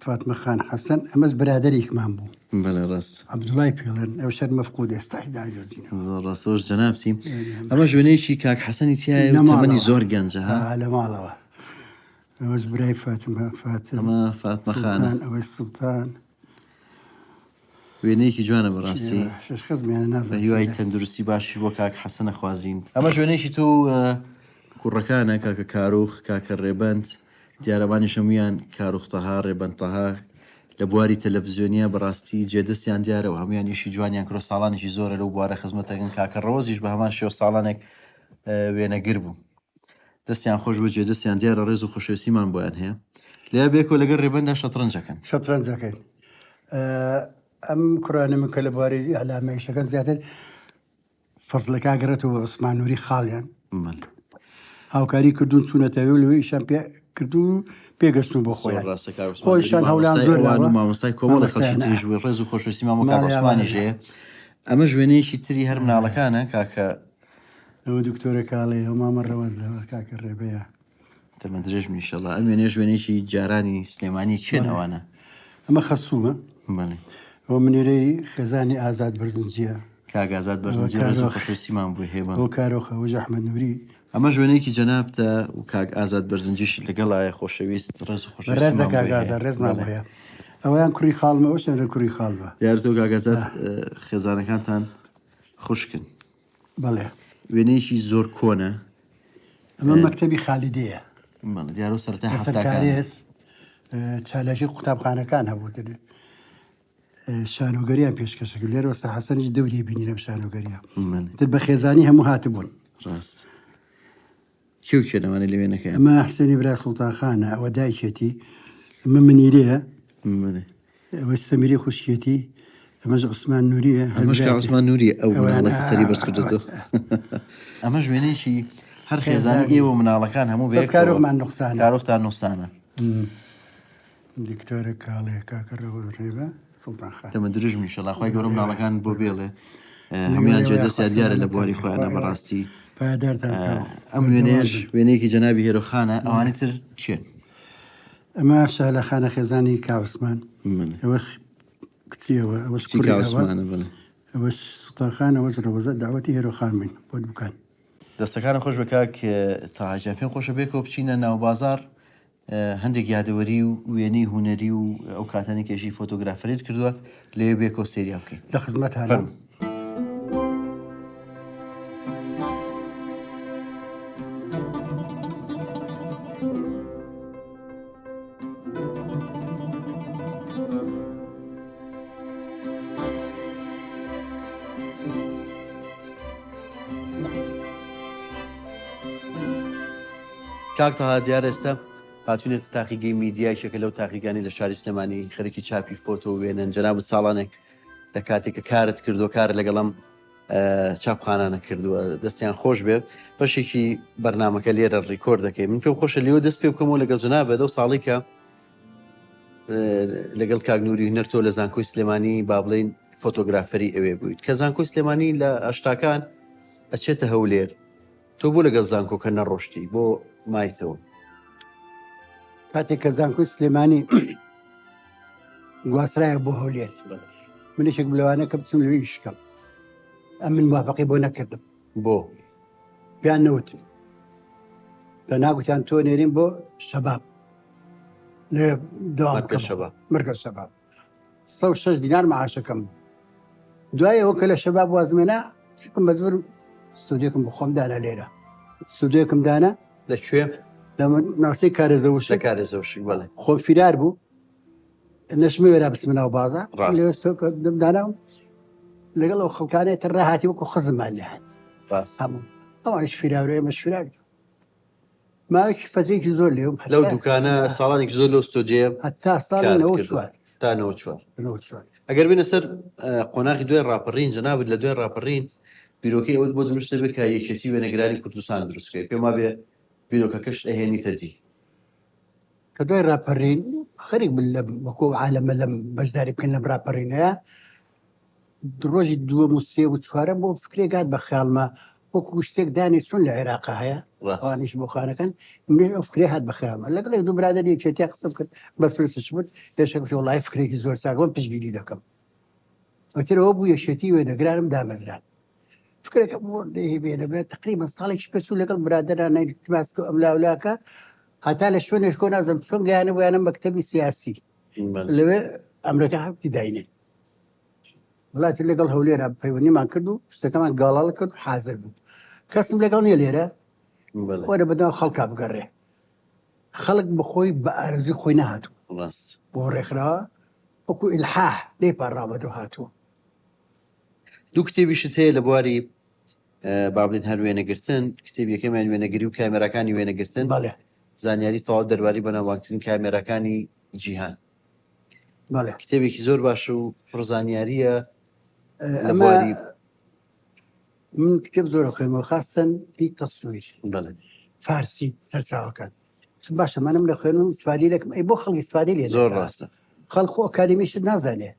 فاتمە خان حەسەن ئەمەش برادەرێکمان بوو. بەڵێ ڕاست. عەبدوڵای پێڵێن ئەو شەر مەفقود ئێستاش دایدۆزینەوە. زۆر ڕاستە وەش جەنابتی. ئەمەش وێنەیەکی کاک حەسەنی تیایە و تەمەنی زۆر گەنجە ها؟ لە ماڵەوە. ئەوەش برای فاتمە فاتم. ئەمە فاتمە خانە. ئەوەی سوڵتان. وێنەیەکی جوانە بەڕاستی. شش خزمیانە نازانم. بە هیوای تەندروستی باشیش بۆ کاک حەسەن ئەخوازین. ئەمەش وێنەیەکی تۆ و کوڕەکانە کاکە کاروخ، کاکە ڕێبەند. دیارە ئەوانیش هەموویان کاروخ تەها، ڕێبەند تەها لە بواری تەلەفزیۆنییە بەڕاستی جێدەستیان دیارە و هەموویان ئیشی جوانیان کردوە ساڵانێکی زۆرە لەو بوارە خزمەت ئەکەن کاکە ڕەوەزیش بە هەمان شێوە ساڵانێک وێنەگر بوو دەستیان خۆش بێ جێدەستیان دیارە ڕێز و خۆشەویستیمان بۆیان هەیە لێ بێکەوە لەگەڵ ڕێبەندا شەتڕەنج ئەکەن. شەتڕەنج ئەکەین ئەم کوڕانە من کە لە بواری ئیعلامە ئیشەکەن زیاتر فەزڵەکە ئەگەڕێتەوە بۆ عوسمان نوری خاڵیان هاوکاری کردوون چوونەتە ئەوێ و لەوێ ئیشیان پێ کردوون و پێگەشتوون بۆ خۆیان ڕاستە کاک عوسمان خۆیشیان هەوڵیان مامۆستای زۆر ئەوان و داوە مامۆستای کۆمەڵی خەڵکی مامۆستایان تریش بوو ڕێز و خۆشەویستی مامۆ کاک ماڵیان عوسمانیش هەیە ئەمەش وێنەیەکی تری هەر مناڵەکانە کاکە ئەوە دکتۆرە کاڵێ ئەو مامە ڕەوەندە کاکە ڕێبەیە تەمەن درێژ بن ئیشەڵا ئەم وێنەیەش وێنەیەکی جارانی سلێمانی کێن ئەوانە؟ ئەمە خەسوومە. بەڵێ. ئەوە منیرەی خێزانی ئازاد بەرزنجییە. کاک ئازاد بەرزنجی ڕێز و خۆشەویستیمان بۆی هەیە. ئەوە کارۆخە، ئەوەش ئەحمەد نوری. ئەمەش وێنەیەکی جەنابتە و کاک ئازاد بەرزنجیشت لەگەڵایە خۆشەویست ڕێز و خۆشەویستیمان ڕێزە بۆی کاک هەیە. ئازاد ڕێزمان بەڵێ. بۆ هەیە. ئەوەیان کوڕی خاڵمە ئەوەشیان هەر کوڕی خاڵمە. دیارە تۆ کاک ئازاد خێزانەکانتان. خوشکن. بەڵێ. وێنەیەکی زۆر کۆنە. ئەمە مەکتەبی خالیدەیە. بەڵێ دیارە و سەرەتای لەسەر حەفتاکانە. کارێز چالاکی قوتابخانەکان هەبوو شانۆگەریان پێشکەش کرد لێرە وەستا حەسەنیش دەوری بینی لەم شانۆگەریە بەڵێ. ئیتر بە خێزانی هەموو هاتبوون. ڕاست. کێ و کێن ئەوانەی لە وێنەکەیان؟ ئەمە حسێنی برای سوڵتان خانە، ئەوە دایکێتی، ئەمە منیرەیە. بەڵێ. ئەوەش سەمیرەی خوشکێتی، ئەمەش عوسمان نوریە، هەر ئەمەش کە برایەتی. عوسمان نوریە ئەو ئەویان مناڵە کە سەری بەرز کردۆتەوە. ئەمەش وێنەیەکی هەر خێزانی خێزانی. ئێوە و مناڵەکان هەموو بەس بەیەکەوە. کارۆخمان نوقسانە. کارۆختان نوقسانە. دکتۆرە کاڵێ کاکە ڕێبە سوڵتان خان. تەمە درژم ئیشەڵا خوای گەورە مناڵەکانت بۆ بێڵێ هەموویان جێ دەستیان دیارە لە بواری خۆیانە بەڕاستی پایەدارتان بکا و ئەم بەردەوام وێنەیەش بن. وێنەیەکی جەنابی هێرۆخانە ئەوانی تر کێن؟ ئەمە شەهلا خانە خێزانی کاوسمان بەڵێ. ئەوەش کچی ئەوە ئەوەش کچی کوڕی ئەوە کاوسمانە بەڵێ. ئەوەش سوڵتان خان ئەوەش ڕەوەزە داوەتی هێرۆخان بووین بۆ دوکان. دەستەکانت خۆش بێ کاک تەها گیان پێم خۆشە بێکەوە بچینە ناوبازاڕ هەندێک یادەوەری و وێنەی هونەری و ئەو کاتانەی کە ئیشی فۆتۆگرافەریت کردووە لەوێ بێکەوە سەیریان بکەین. لە خزمەتانم. فەرموو. کاک تەها دیارە ئێستا هاتوینەتە تاقیگەی میدیا یەکێکە لەو تاقیگانەی لە شاری سلێمانی خەریکی چاپی فۆتۆ و وێنەن جەنابت ساڵانێک لە کاتێک کە کارت کردووە کارت لەگەڵ ئەم چاپخانانە کردووە دەستیان خۆش بێ بەشێکی بەرنمەکە لێرە ڕیکۆرد دەکەی من پێم خۆشە لێوە دەست پێ بکەمەوە لەگەڵ جەنابت ئەو ساڵی کە لەگەڵ کاک نوری هونەر تۆ لە زانکۆی سلێمانی با بڵێین فۆتۆگرافەری ئەوێ بوویت کە زانکۆی سلێمانی لە هەشتاکان ئەچێتە هەولێر تۆ بۆ لەگەڵ زانکۆکە نەڕۆشتی بۆ مایتەوە؟ کاتێک کە زانکۆی سلێمانی گواسترایە بۆ هەولێر من یەکێک لەوانە کە بچم لەوێ ئیش بکەم ئەم من موافقەی بۆ نەکردم. بۆ؟ پێیان نەوتم. تەنها گوتیان تۆ نێرین بۆ شەباب لێ دەوام مەرکەز بکەم. شەباب. مەرکەز شەباب. 106 دینار معاشەکەم بوو. دوای ئەوە کە لە شەباب وازمێنا چکم مەجبور ستۆدیۆکم بخۆم دانا لێرە ستۆدیۆکم دانا لە کوێ؟ لە ناوچەی کارێزەوشک. لە کارێزەوشک بەڵێ. خۆم فیرار بوو نەشمەوێرا بچمە ناو بازاڕ. ڕاست. لەوێ ستۆدیۆکم دانا و لەگەڵ ئەو خەڵکانەی تر ڕاهاتی وەکو خزممان لێ هات. ڕاست. هەموو ئەوانیش فیرارو ئێمەش فیرار بوو. ماوەیەکی فەترەیەکی زۆر لێوم لەو دوکانە ساڵانێکی زۆر لەو ستۆدیۆیە هەتا ساڵی کارت نەوەد کردووە. چوار. تا 94. 94. ئەگەر بێنە سەر قۆناغی دوای ڕاپەڕین جەنابت لە دوای ڕاپەڕین بیرۆکەی ئەوەت بۆ دروست دەبێت کە یەکێتی وێنەگرانی کوردستان دروست بکەیت پێم وابێ بیرۆکەکەشت ئەهێنیتە دی. کە دوای ڕاپەڕین خەریک بن لەم وەکو ئەو عالەمە لەم بەشداری بکەن لەم ڕاپەڕینەیە ڕۆژی دووەم و سێ و چوارەم بۆ فکرێک هات بە خەیاڵما وەکو شتێک دانێ چۆن لە عێراقا هەیە ئەوانیش بۆ خانەکەن منیش ئەو فکرێ هات بە خەیاڵما لەگەڵ یەک دوو برادەری یەکێتیان قسەم کرد بەرپرسش بوون لێشە گوتی وەڵای فکرێکی زۆر چاک بووم پشتگیری دەکەم ئیتر ئەوە بوو یەکێتی وێنەگرانم دامەزران فکرەکە بۆ بێنە بێت تقریبا ساڵێکی پێچوو لەگەڵ برادەران التماس کە ئەم لاولاکە هەتا لە شوێنێک کۆ نازم چۆن گەیانە بۆیانە مەکتەبی سیاسی لەوێ ئەمرەکە حەوتی داینێ وڵاتی لەگەڵ هەولێرا پەیوەندیمان کرد و شتەکەمان گاڵاڵ کرد و حاضر بوو کەسم لەگەڵ نییە لێرە خۆرە بەداو خەڵکا بگەڕێ خەڵک بەخۆی بە ئارەزوی خۆی نەهاتوو ڕاست بۆ ڕێکخراوە وەکو ئیلحاح لێ پاڕاوەتەوە هاتووە. دوو کتێبیشت هەیە لە بواری با بڵێین هەر وێنەگرتن کتێب یەکەمیان وێنەگری و کامێراکانی وێنەگرتن بەڵێ زانیاری تەواو دەربارەی بەناوبانگترین کامێراکانی جیهان بەڵێ کتێبێکی زۆر باش و پڕ زانیارییە لە ئەمە بواری من کتێب زۆر خوێنمەوە خاستن هی تەسویر بەڵێ فارسی سەرچاوەکان باشە منم لە خوێنم ئیسفادی لەکەم ئەی بۆ خەڵک ئیسفادی لێ زۆر نەکا؟ ڕاستە خەڵک خۆ ئەکادیمیشت نازانێ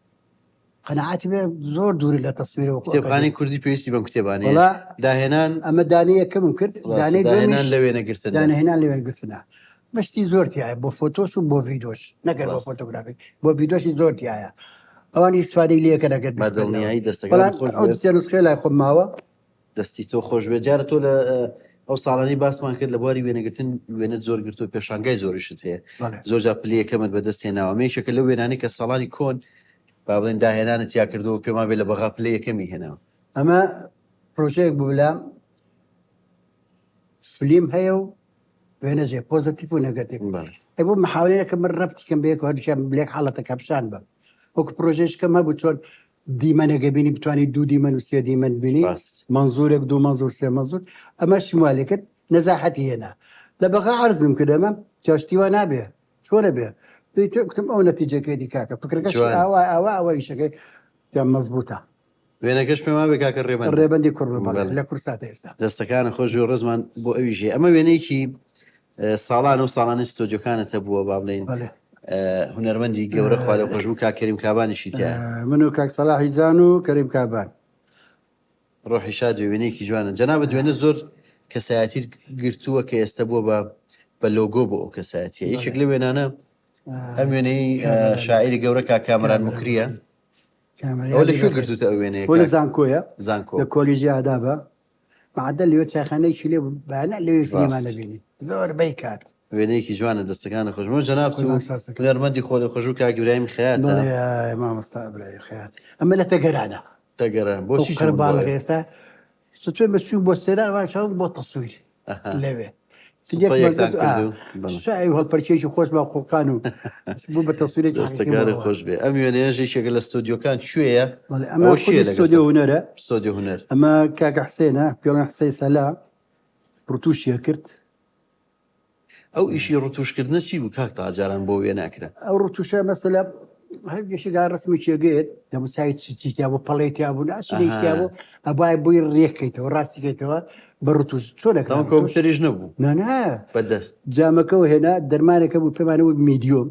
قەناعەتی بێ زۆر دوورە لە تەسویرەوە خۆ کتێبخانەی ئەکادیمی. کوردی پێویستی بەم کتێبانەیە وەڵا داهێنان ئەمە دانەی یەکەمم کرد ڕاستە دانەی داهێنان دووەمیش لە وێنەگرتندا دانەهێنان لە وێنەگرتنە بەشتی زۆر تایە بۆ فۆتۆش و بۆ ڤیدۆش نەگەر بۆ ڕاست فۆتۆگرافی بۆ ڤیدۆشی زۆر تایە ئەوان ئیسفادەی لێکە نەگەر بە بیخوێنەوە دڵنیایی دەستەکانت بەڵام خۆش ئەو بێت سێ نوسخەیە لای خۆم ماوە دەستی تۆ خۆش بێت جارە تۆ لە ئەو ساڵانەی باسمان کرد لە بواری وێنەگرتن وێنەت زۆر گرتووە پێشانگای زۆریشت هەیە بەڵێ. زۆر جار پلەی یەکەمت بەدەست هێناوە ئەمە یەکێکە لەو وێنانەی کە ساڵانی کۆن با بڵێن داهێنانت تیا کردووە و پێمان بێ لە بەغا پلەی یەکەمی هێناوە. ئەمە پرۆژەیەک بوو لە فلیم هەیە و وێنەجێ پۆزەتیف و نەگەتیف ئەی بۆ محاولەیەکە من ڕەبتی کەم بەیەک هەردووکیان لێک حاڵەتەکە پیشان بەم وەکو پرۆژەیش کەم هەبوو چۆن دیمەنێکە بینی بتوانانی دوو دیمەن و سێ دیمەن بینی منزورێک دوو منزور سێ منزور ئەمە شمالێ کرد نەزاحەتی هێنا لە بەغا عەرزم کرد ئەمە جاشتی وا نابێ چۆنە بێ کوتم ئەو نەتیجەکەی دی کاکە فکرەکە ئاوا ئاوا ئەوە ئیشەکەی مەزبوتە وێنەکەش پێم وابێ کاکە ڕێبەند ڕێبەندی کوڕ بەڵێ لە کورساتە ئێستا. دەستەکانت خۆش بێ و ڕێزمان بۆ ئەویش هەیە. ئەمە وێنەیەکی ساڵانە و ساڵانەی ستۆدیۆکانت هەبووە با بڵێین بەڵێ. هونەرمەندی گەورە خوا لێ خۆش بوو کاک کەریم کابانیشی تیایە. من و کاک سەلاحی جان و کەریم کابان. ڕۆحی شاد بێ وێنەیەکی جوانە. جەنابت وێنە زۆر کەسایەتیت گرتووە کە ئێستا بووە بە بە لۆگۆ بۆ ئەو کەسایەتیە. یەکێک لەو وێنانە ئەم وێنەی شاعیری گەورە کاک کامەران موکرییە. ئەوە لە کوێ گرتوتە ئەو وێنەیە لە زانکۆیە زانکۆ لە کۆلیژی ئادابە معدل لەوێ چایخانەیەکی لێ بانە لەوێ فلیمان نەبینی زۆر بەی کات وێنەیەکی جوانە دەستەکانە خۆشمە جەنابت و هونەرمەندی خۆ خۆش و کاک ئیبراهیم خەیاتە مامۆستا ئیبراهیم خەیات ئەمە لە تەگەرانە تەگەران بۆچی قەرەباڵغ ئێستا ستوێ بە چوو بۆ سێران ڕاچاو بۆ تەسویر لەوێ شای هەڵپەرکێکی خۆش بە قوڵقان و بوو بە تەسویرێکی دەستەکانت خۆش بێ ئەم وێنەیەش یەکێکە لە ستۆدیۆکان کوێیە ئەمە ستۆدیۆ هونەرە ستۆدیۆ هونەر ئەمە کاکە حسێنە پێڵێن حسەی سەلا ڕتوشیە کرد ئەو ئیشی ڕتوشکردنە چی بوو کاک تا جاران بۆ وێنە ئەکرا؟ ئەو ڕتوشە مەسەلە هەر یەکێک ڕسمی چێگەیەت دەموچاوی چی چی تیا بوو پەڵەی تیا بوو ناچی تیا بوو ئەبای بۆی ڕێکەیتەوە ڕاستی کەیتەوە بە ڕتوش چۆن ئەکرا کۆمپیوتەریش نەبوو نا نا بەدەست جامەکەەوە هێنا دەرمانێکە بوو پێمانەوە میدیۆم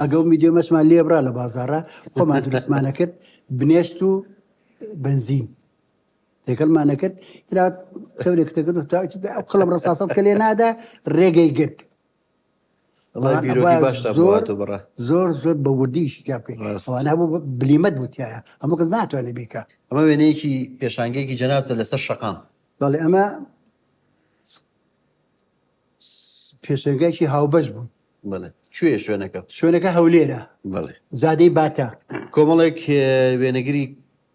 ئەگەڵ میدیۆمەشمان لێبرا لە بازاڕە خۆمان دروستمانە کرد بنێشت و بنزین تێکەڵمان نەکرد ترا چەورێک دەکرد و تا ئەو قەڵەم ڕەساسەت کە لێ نادا ڕێگەی گرت زۆر زۆر زۆر بە وردیش تیا بکەیت ئەوانە هەبوو بلیمەت بوو تایە هەموو کەس ناتوانێت بیکە ئەمە وێنەیەکی پێشانگەیەکی جەنابتە لەسەر شەقام بەڵێ ئەمە پێشەنگایکی هاوبەش بوو بەڵێ کوێ شوێنەکە شوێنەکە هەولێرە بەڵێ زادەی باتە کۆمەڵێک وێنەگری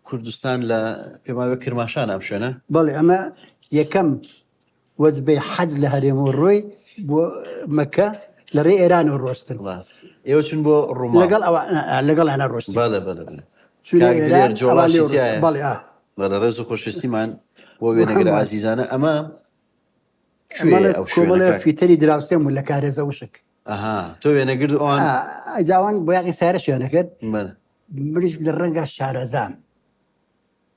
کوردستان لە پێم وایە کرماشانە ئەم شوێنە. بەڵێ ئەمە یەکەم وەجبەی حەج لە هەرێمەوە ڕۆی بۆ مەکە لە ڕێی ئێرانەوە ڕۆشتن. ڕاست ئێوە چون بۆ ڕووماڵ لەگەڵ ئەوە لەگەڵ ئەنا ڕۆشتین. بەڵێ بەڵێ بەڵێ. چوونە کاک ئێران دلێر ئەوان جۆڵاشی لێ ڕۆشتن. تیایە. بەڵێ ئا. بەڵێ ڕێز و خۆشەویستیمان بۆ وێنەگرە هەمووان. ئازیزانە ئەمە کوێیە ئەمەڵێ ئەو شوێنە کۆمەڵێ کاک؟ فیتەری دراوسێم بوو لە کارێزە وشک. ئەها تۆ وێنەگرت ئەوان ئا ئەجا ئەوان بۆیاغی سارەشیان ئەکرد. بەڵێ. منیش لە ڕەنگا شارەزام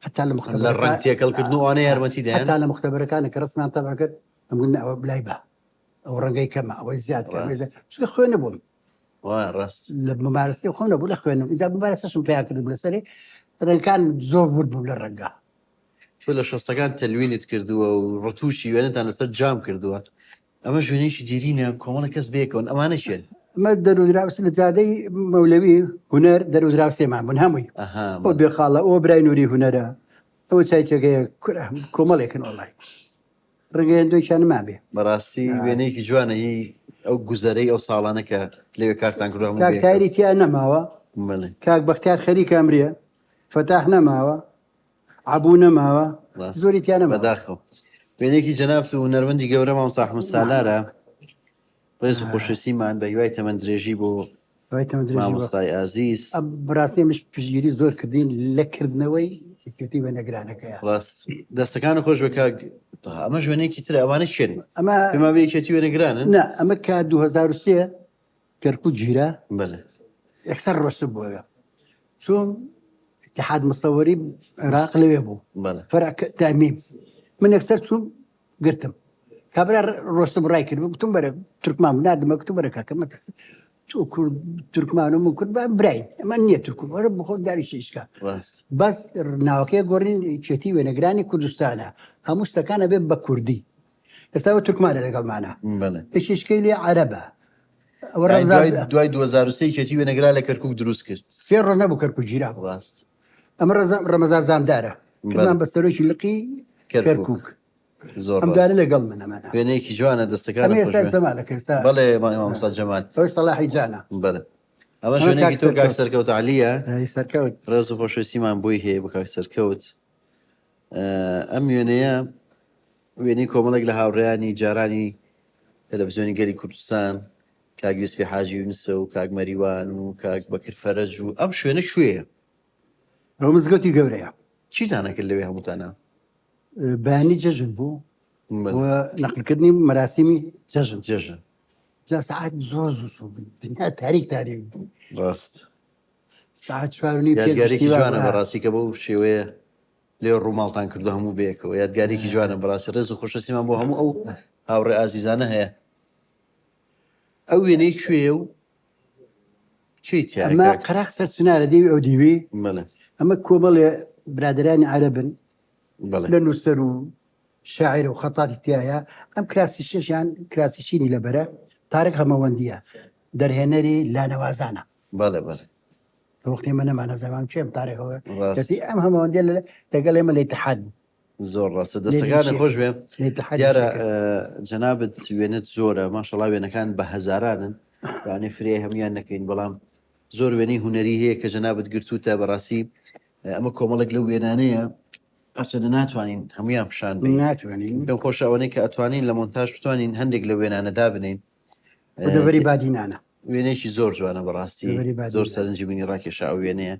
حتا لە لە ڕەنگ تێکەڵکردن و ئەوانە یارمەتی دەیان حتا لە مختبەرەکانە کە ڕسمان تەبع کرد ئەم گوت ئەوە بلای بە ئەو ڕەنگەی کەمە ئەوەی زیاد کە ڕاست. چونکە خوێنە بووم وا ڕاست لە ممارەسەی خۆم نەبوو لە خوێنم اینجا ممارەسەشم پیا کرد لەسەری ڕەنگەکان زۆر ورد بووم لە ڕەنگە تۆ لە شەستەکان تەلوینت کردووە و ڕتوشی وێنەتان لەسەر جام کردووە ئەمەش وێنەیەکی دێرینە کۆمەڵێک کەس بەیەکەوەن ئەمانە کێن؟ ئەمە دەرودراوس لە جادەی مەولەوی هونەر دەرودراوسێمان بوون هەمووی ئەها ئەو بەڵێ. بێخاڵە ئەو برای نوری هونەرە ئەوە چایچەکەیە کورە کۆمەڵێکن وەڵای ڕەنگە هێندێکیان نەمابێ. بەڕاستی وێنەیەکی جوانە هی ئەو گوزەرەی ئەو ساڵانە کە لەوێ کارتان کردووە هەموو کاک بەیەکەوە. تایری تیا نەماوە بەڵێ. کاک بەختیار خەریکە ئەمرێ فەتاح نەماوە عەبوو نەماوە ڕاست. زۆری تیا نەماوە. بەداخەوە. وێنەیەکی جەنابت و هونەرمەندی گەورە مامۆستا ئەحمەد سالارە. ڕێز و خۆشەویستیمان بە هیوای تەمەن درێژی بۆ هیوای تەمەن درێژی بۆ مامۆستای ئازیز. ئەم بەڕاستی ئەمش پشتگیری زۆر کردین لە کردنەوەی یەکێتی وێنەگرانەکەیە. ڕاست. دەستەکانت خۆش بێ کاک تەها. ئەمەش وێنەیەکی ترە ئەوانە کێن؟ ئەمە پێم وابێ یەکێتی وێنەگرانن؟ نا ئەمە کە 2003 کەرکوک گیرا بەلێ. یەکسەر ڕۆشتم بۆ ئەوێ چووم اتحاد مصوری عێراق لەوێ بوو بەلێ. فەرع تامیم من یەکسەر چووم گرتم کابرا ڕۆشتم ڕای کرد گوتم بەرە تورکمان بوو ناردمە گوتم بەرە کاکە مەترسە تۆ کورد تورکمان و من کورد با براین ئەمە نییە تورک وەرە بخۆ داریشە ئیشکا ڕاست. بەس ناوەکەی گۆڕین یەکێتی وێنەگرانی کوردستانە هەموو شتەکان ئەبێ بە کوردی ئێستا ئەوە تورکمانە لەگەڵمانە بەڵێ. یەکێکەی لێ عەرەبە ئەوە یانی ڕەمزان دوای دوای 2003 یەکێتی وێنەگرا لە کەرکوک دروست کرد. سێ ڕۆژ نەبوو کەرکوک گیرا بوو. ڕاست. ئەمە ڕەزا- ڕەمەزان زامدارە بەڵێ. کردمان بە سەرۆکی لقی کەرکوک. کەرکوک زۆر ئەم ڕاست. دوانە لەگەڵ من ئەمانە. وێنەیەکی جوانە دەستەکانت ئەمە خۆش ئێستا بێ. جەمالە کە ئێستا بەڵێ مامۆستا جەمال. ئەوەی سەڵاحی جانە. بەڵێ. ئەمەش ئەمە وێنەیەکی کاک تۆ کاک سەرکەوت. سەرکەوت عەلییە. ئەی سەرکەوت. ڕێز و خۆشەویستیمان بۆی هەیە بۆ کاک سەرکەوت. ئەم وێنەیە وێنەی کۆمەڵێک لە هاوڕێیانی جارانی تەلەڤزیۆنی گەلی کوردستان کاک یوسفی حاجی یونسە و کاک مەریوان و کاک بەکر فەرەج و ئەم شوێنە کوێیە؟ ئەوە مزگەوتی گەورەیە. چیتان ئەکرد لەوێ هەمووتانە؟ بەیانی جەژن بوو و نەقلکردنی مەراسیمی جەژن. جەژن. جا سەعات زۆر زوو چوو بوو دنیا تاریک تاریک بوو. ڕاست. سەعات چوار و نیو پێنج یادگارێکی شتی وا جوانە بوو. بەڕاستی کە بەو شێوەیە لێ ڕووماڵتان کردو هەموو بەیەکەوە یادگارێکی جوانە بەڕاستی ڕێز و خۆشەویستیمان بۆ هەموو ئەو هاوڕێ ئازیزانە هەیە. ئەو وێنەی کوێیە و کێی تیایە ئەمە کاک؟ قەراخ سەر چنارە دێوی ئەو دیوی. بەڵێ. ئەمە کۆمەڵێ برادەرانی عەرەبن بەڵێ. لە نووسەر و شاعیر و خەتاتی تیایە. ئەم کراسی شەشیان کراسی شینی لەبەرە تارق هەمەوەندییە دەرهێنەری لانەوازانە. بەڵێ بەڵێ. کە وەختی ئێمە نەمانەزانان کێ ئەم تارق هەمە- ڕاست. کەچی ئەم هەمەوەندیە لەگەڵ ئێمە لە ئیتحاد بوو. زۆر ڕاستە دەستەکانت خۆش بێ. دیارە دیارە جەنابت وێنەت زۆرە ماشەڵا وێنەکان بە هەزارانن یانێ فرێ هەمویان نەکەین بەڵام زۆر وێنەی هونەری هەیە کە جەنابت گرتووتە بەڕاستی ئەمە کۆمەڵێک لەو وێنانەیە هەرچەندە ناتوانین هەمویان پیشان بین ناتوانین پێم خۆشە ئەوەنەی کە ئەتوانین لە مۆنتاژ بتوانین هەندێک لە وێنانە دابنین دەڤەری بادینانە. وێنەیەکی زۆر جوانە بەڕاستی دەڤەری بادینان. زۆر سەرنجی منی ڕاکێشا ئەو وێنەیە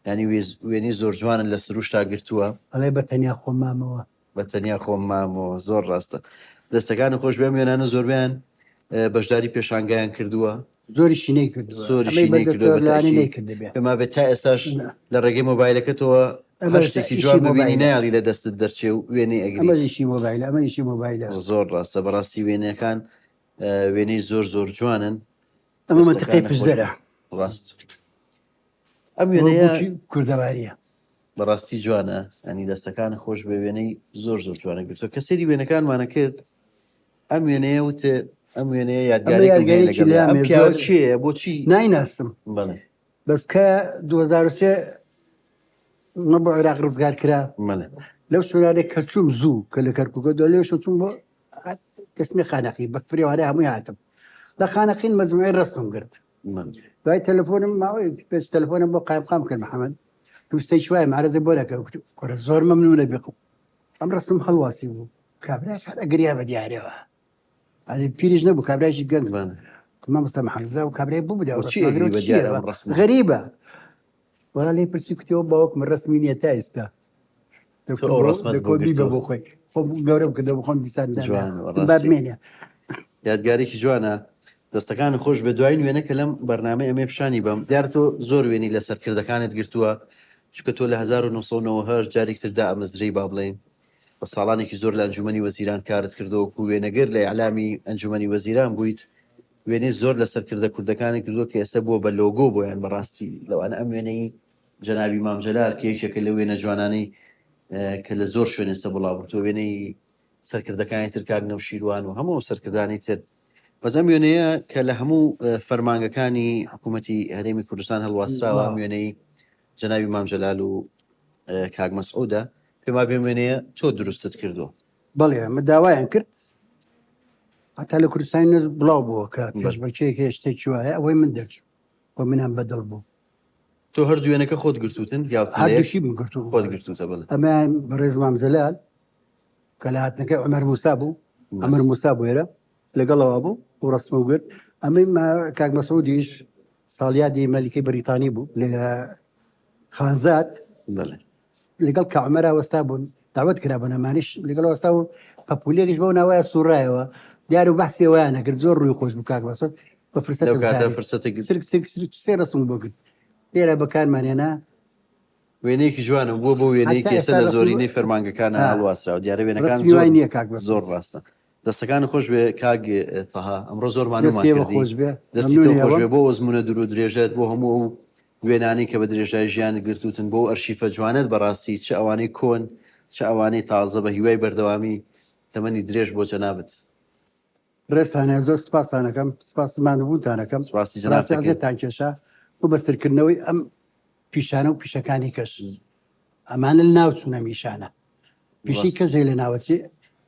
یانی وێنەی زۆر جوانن لە سروشتا گرتووە. ئەڵێ بە تەنیا خۆم مامەوە. بە تەنیا خۆم مامەوە زۆر ڕاستە دەستەکانت خۆش بێ ئەم وێنانە زۆربەیان بەشداری پێشانگایان کردووە. زۆریشی نەیکردووە زۆریشی ئەمەی بە نەیکردووە دەستەوە بە لەوانەیە تەئکید نەیکردبێ. پێم وابێ تا ئێستاش نا. لە ڕێگەی مۆبایلەکەتەوە ئەمە هەر شتێکی ئیشی جوان ببینی مۆبایلە. نایەڵی لە دەستت دەرچێ و وێنەی ئەگری. ئەمە ئیشی مۆبایلە ئەمە ئیشی مۆبایلە. زۆر ڕاستە بەڕاستی وێنەکان وێنەی زۆر زۆر جوانن. ئەمە مەنتیقەی دەستەکانت خۆش پشدەرە. بێ. ڕاست ئەم وێنەیە بۆچی کوردەواریە. بەڕاستی جوانە ینی دەستەکانت خۆش بێ وێنەی زۆر زۆر جوانە گرتووە کە سەیری وێنەکانمانە کرد ئەم وێنەیە وتێ ئەم وێنەیە ئەمە یادگارێکم هەیە یادگارێکی لەگەڵیا لام ئەم هەیە پیاوە زۆر کێیە بۆچی نایناسم بەڵێ بەس کە 2003 نە بۆ عێراق ڕزگار کرا بەڵێ لەو شوێنانەی کە چووم زوو کە لە کەرکووکە دۆ لێش چووم بۆ کەسمی خانەقی بە فرێوانە هەمووی هاتم لە خانەقین مەجموعەی ڕەسمم گرت دوای تەلەفۆنم ماوەی پێش تەلەفۆنم بۆ قایمقام کرد محەممەد تو شتێکی وایە معرەزە بۆ نەکە کوڕە زۆر مەمنونە بێ ئەم ڕەسم هەڵواسی بوو کابراش هەر ئەگریا بە دیارەوە ئەلی پیریش نەبوو کابرایکی گەنج بەڵێ. مامۆستا محەممەد و کابرای بوو بدا بۆچی ئەگری بە دیار ئەم ڕەسمە؟ غەریبە وەڵا لێی پرسی کوتیەوە باوکم ڕەسمی نییە تا ئێستا تۆ ئەو ڕەسمەت بۆ دەکۆ بیبە گرتووە. بۆ خۆی خۆم گەورەم کردەوە بۆ خۆم دیسان دانا جوانە با بەڕاستی بمێنێ یادگارێکی جوانە دەستەکانت خۆش بێ دوایین وێنە کە لەم بەرنامەی ئەمێ پیشانی بەم دیارە تۆ زۆر وێنی لە سەرکردەکانت گرتووە چونکە تۆ لە 1998 جارێک تر دائەمەزرێی با بڵێین بە ساڵانێکی زۆر لە ئەنجومەنی وەزیران کارت کردووە وەکو وێنەگر لە ئیعلامی ئەنجومەنی وەزیران بوویت وێنەی زۆر لە سەرکردە کوردەکانی کردووە کە ئێستا بووە بە لۆگۆ بۆیان بەڕاستی لەوانە ئەم وێنەی جەنابی مام جەلال کە یەکێکە لە وێنە جوانانەی کە لە زۆر شوێن ئێستا بڵاو بووتەوە وێنەی سەرکردەکانی تر کاک نەوشیروان و هەموو سەرکردانی تر بەس ئەم وێنەیە کە لە هەموو فەرمانگەکانی حکوومەتی هەرێمی کوردستان هەڵواسراوە ئەم وێنەی جەنابی مام جەلال و کاک مەسعودە پێم وابێ ئەم وێنەیە تۆ دروستت کردووە. بەڵێ ئەمە داوایان کرد هەتا لە کوردستانی نوێ بڵاو بووە کە پێشبڕکێیەک هەیە شتێکی وایە ئەوەی من دەرچوو و منیان بەدڵ بوو. تۆ هەردوو وێنەکە خۆت گرتووتن یا هەردووکی من گرتووم خۆت گرتووتە بەڵێ. ئەمەیان بەڕێز مام جەلال کە لە هاتنەکەی عومەر موسا بوو عومەر موسا بوو ئێرە لەگەڵەوە بوو و ڕەسمە و گرت ئەمەی کاک مەسعودیش ساڵیادی مەلیکەی بەریتانی بوو لە خانزاد بەڵێ لەگەڵ کاک عومەرا وەستا بوون داوت کرا بوون ئەمانیش لەگەڵ وەستا بوون پەپولێکیش بەو ناوەیە سوڕایەوە دیار و بەحسی ئەوەیان نەکرد زۆر ڕووی خۆش بوو کاک مەسعود بە فرسەتم لەو کاتە زانی. فرسەتێک سرک سرک سرک سێ ڕەسم بۆ کرد لێرە بەکارمان هێنا وێنەیەکی جوانە بووە بۆ وێنەیەکی حەتا ئێستا ئێستا لە ڕەسمی زۆرینەی فەرمانگەکانە ها. هەڵواسراوە دیارە وێنەکان ڕەسمی زۆر وای نییە کاک مەسعود. زۆر ڕاستە دەستەکانت خۆش بێ کاک تەها ئەمڕۆ زۆر مانوومان دەستی ئێوە کردی خۆش بێ دەستی تۆ مەمنونی خۆش ئێوەم. بێ بۆ ئەزموونە دوور و درێژەت بۆ هەموو ئەو وێنانەی کە بە درێژای ژیانت گرتووتن بۆ ئەو ئەرشیفە جوانەت بەڕاستی چ ئەوانەی کۆن چ ئەوانەی تازە بە هیوای بەردەوامی تەمەنی درێژ بۆ جەنابت. ڕێزتان هەیە زۆر سوپاستان ئەکەم سوپاس ماندووبوونتان ئەکەم سوپاسی جەنابت بەڕاستی ئەکەین. ئەزیەتتان کێشا بۆ بەسەرکردنەوەی ئەم پیشانە و پیشەکانی کەش ئەمانە لەناو چوون ئەم ئیشانە پیشەی ڕاست. کەس هەیە لەناوەچێ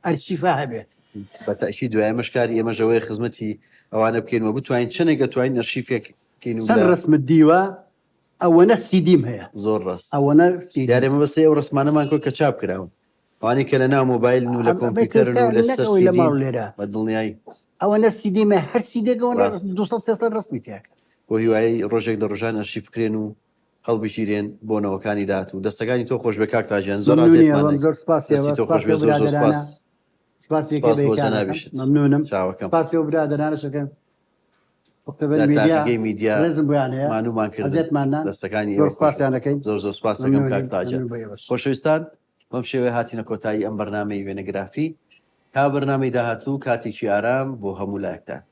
ئەرشیفا هەبێ. بە تەئکید دوای ئێمەش کاری ئێمەش ئەوەیە خزمەتی ئەوانە بکەین و بتوانین چەنێک ئەتوانین ئەرشیفێک بکەین و چەند لە ڕەسمت دیوە ئەوەنە سیدیم هەیە زۆر ڕاست. ئەوەنە سیدی. دیارە ئێمە بەس ئەو ڕەسمانەمان کۆ کە چاپ کراون. ئەوانەی کە لە ناو مۆبایلن و لە کۆمپیوتەرن و لەسەر لە سیدین ماڵ لێرە بە دڵنیایی. ئەوەنە سیدی مە هەر سیدێک ئەوەنە ڕاست. 200 300 ڕسمی تیاکە. بۆ هیوای ڕۆژێک لە ڕۆژان ئەرشیف بکرێن و هەڵبگیرێن بۆ نەوەکانی داهاتوو. دەستەکانی تۆ خۆش بێ کاک تاجیان زۆر مەمنونی ئازیەتمان ئەوەم دای. زۆر سپاسی دەستی ئەوە تۆ خۆش سپاسی بێ ئەو زۆر زۆر برادەرانە سپاس. سپاسی یەکێ سپاس بە بۆ یەکانەکەم جەنابیشت. مەمنونم چاوەکەم. سپاسی ئەو برادەرانەشەکەم وەختەبەر لە میدیا تاقیگەی میدیا ڕێزم بۆیان هەیە مانوومان کردن. ئەزیەتمان نان دەستەکانی زۆر ئێوە خۆش بێ. سپاسیان دەکەین زۆر زۆر سپاس دەکەم کاک مەمنونین تاجیان. مەمنون بۆ ئێوەش. خۆشەویستان بەم شێوەیە هاتینە کۆتایی ئەم بەرنامەی وێنەگرافی. تا بەرنامەی داهاتوو کاتێکی ئارام بۆ هەموو لایەکتان.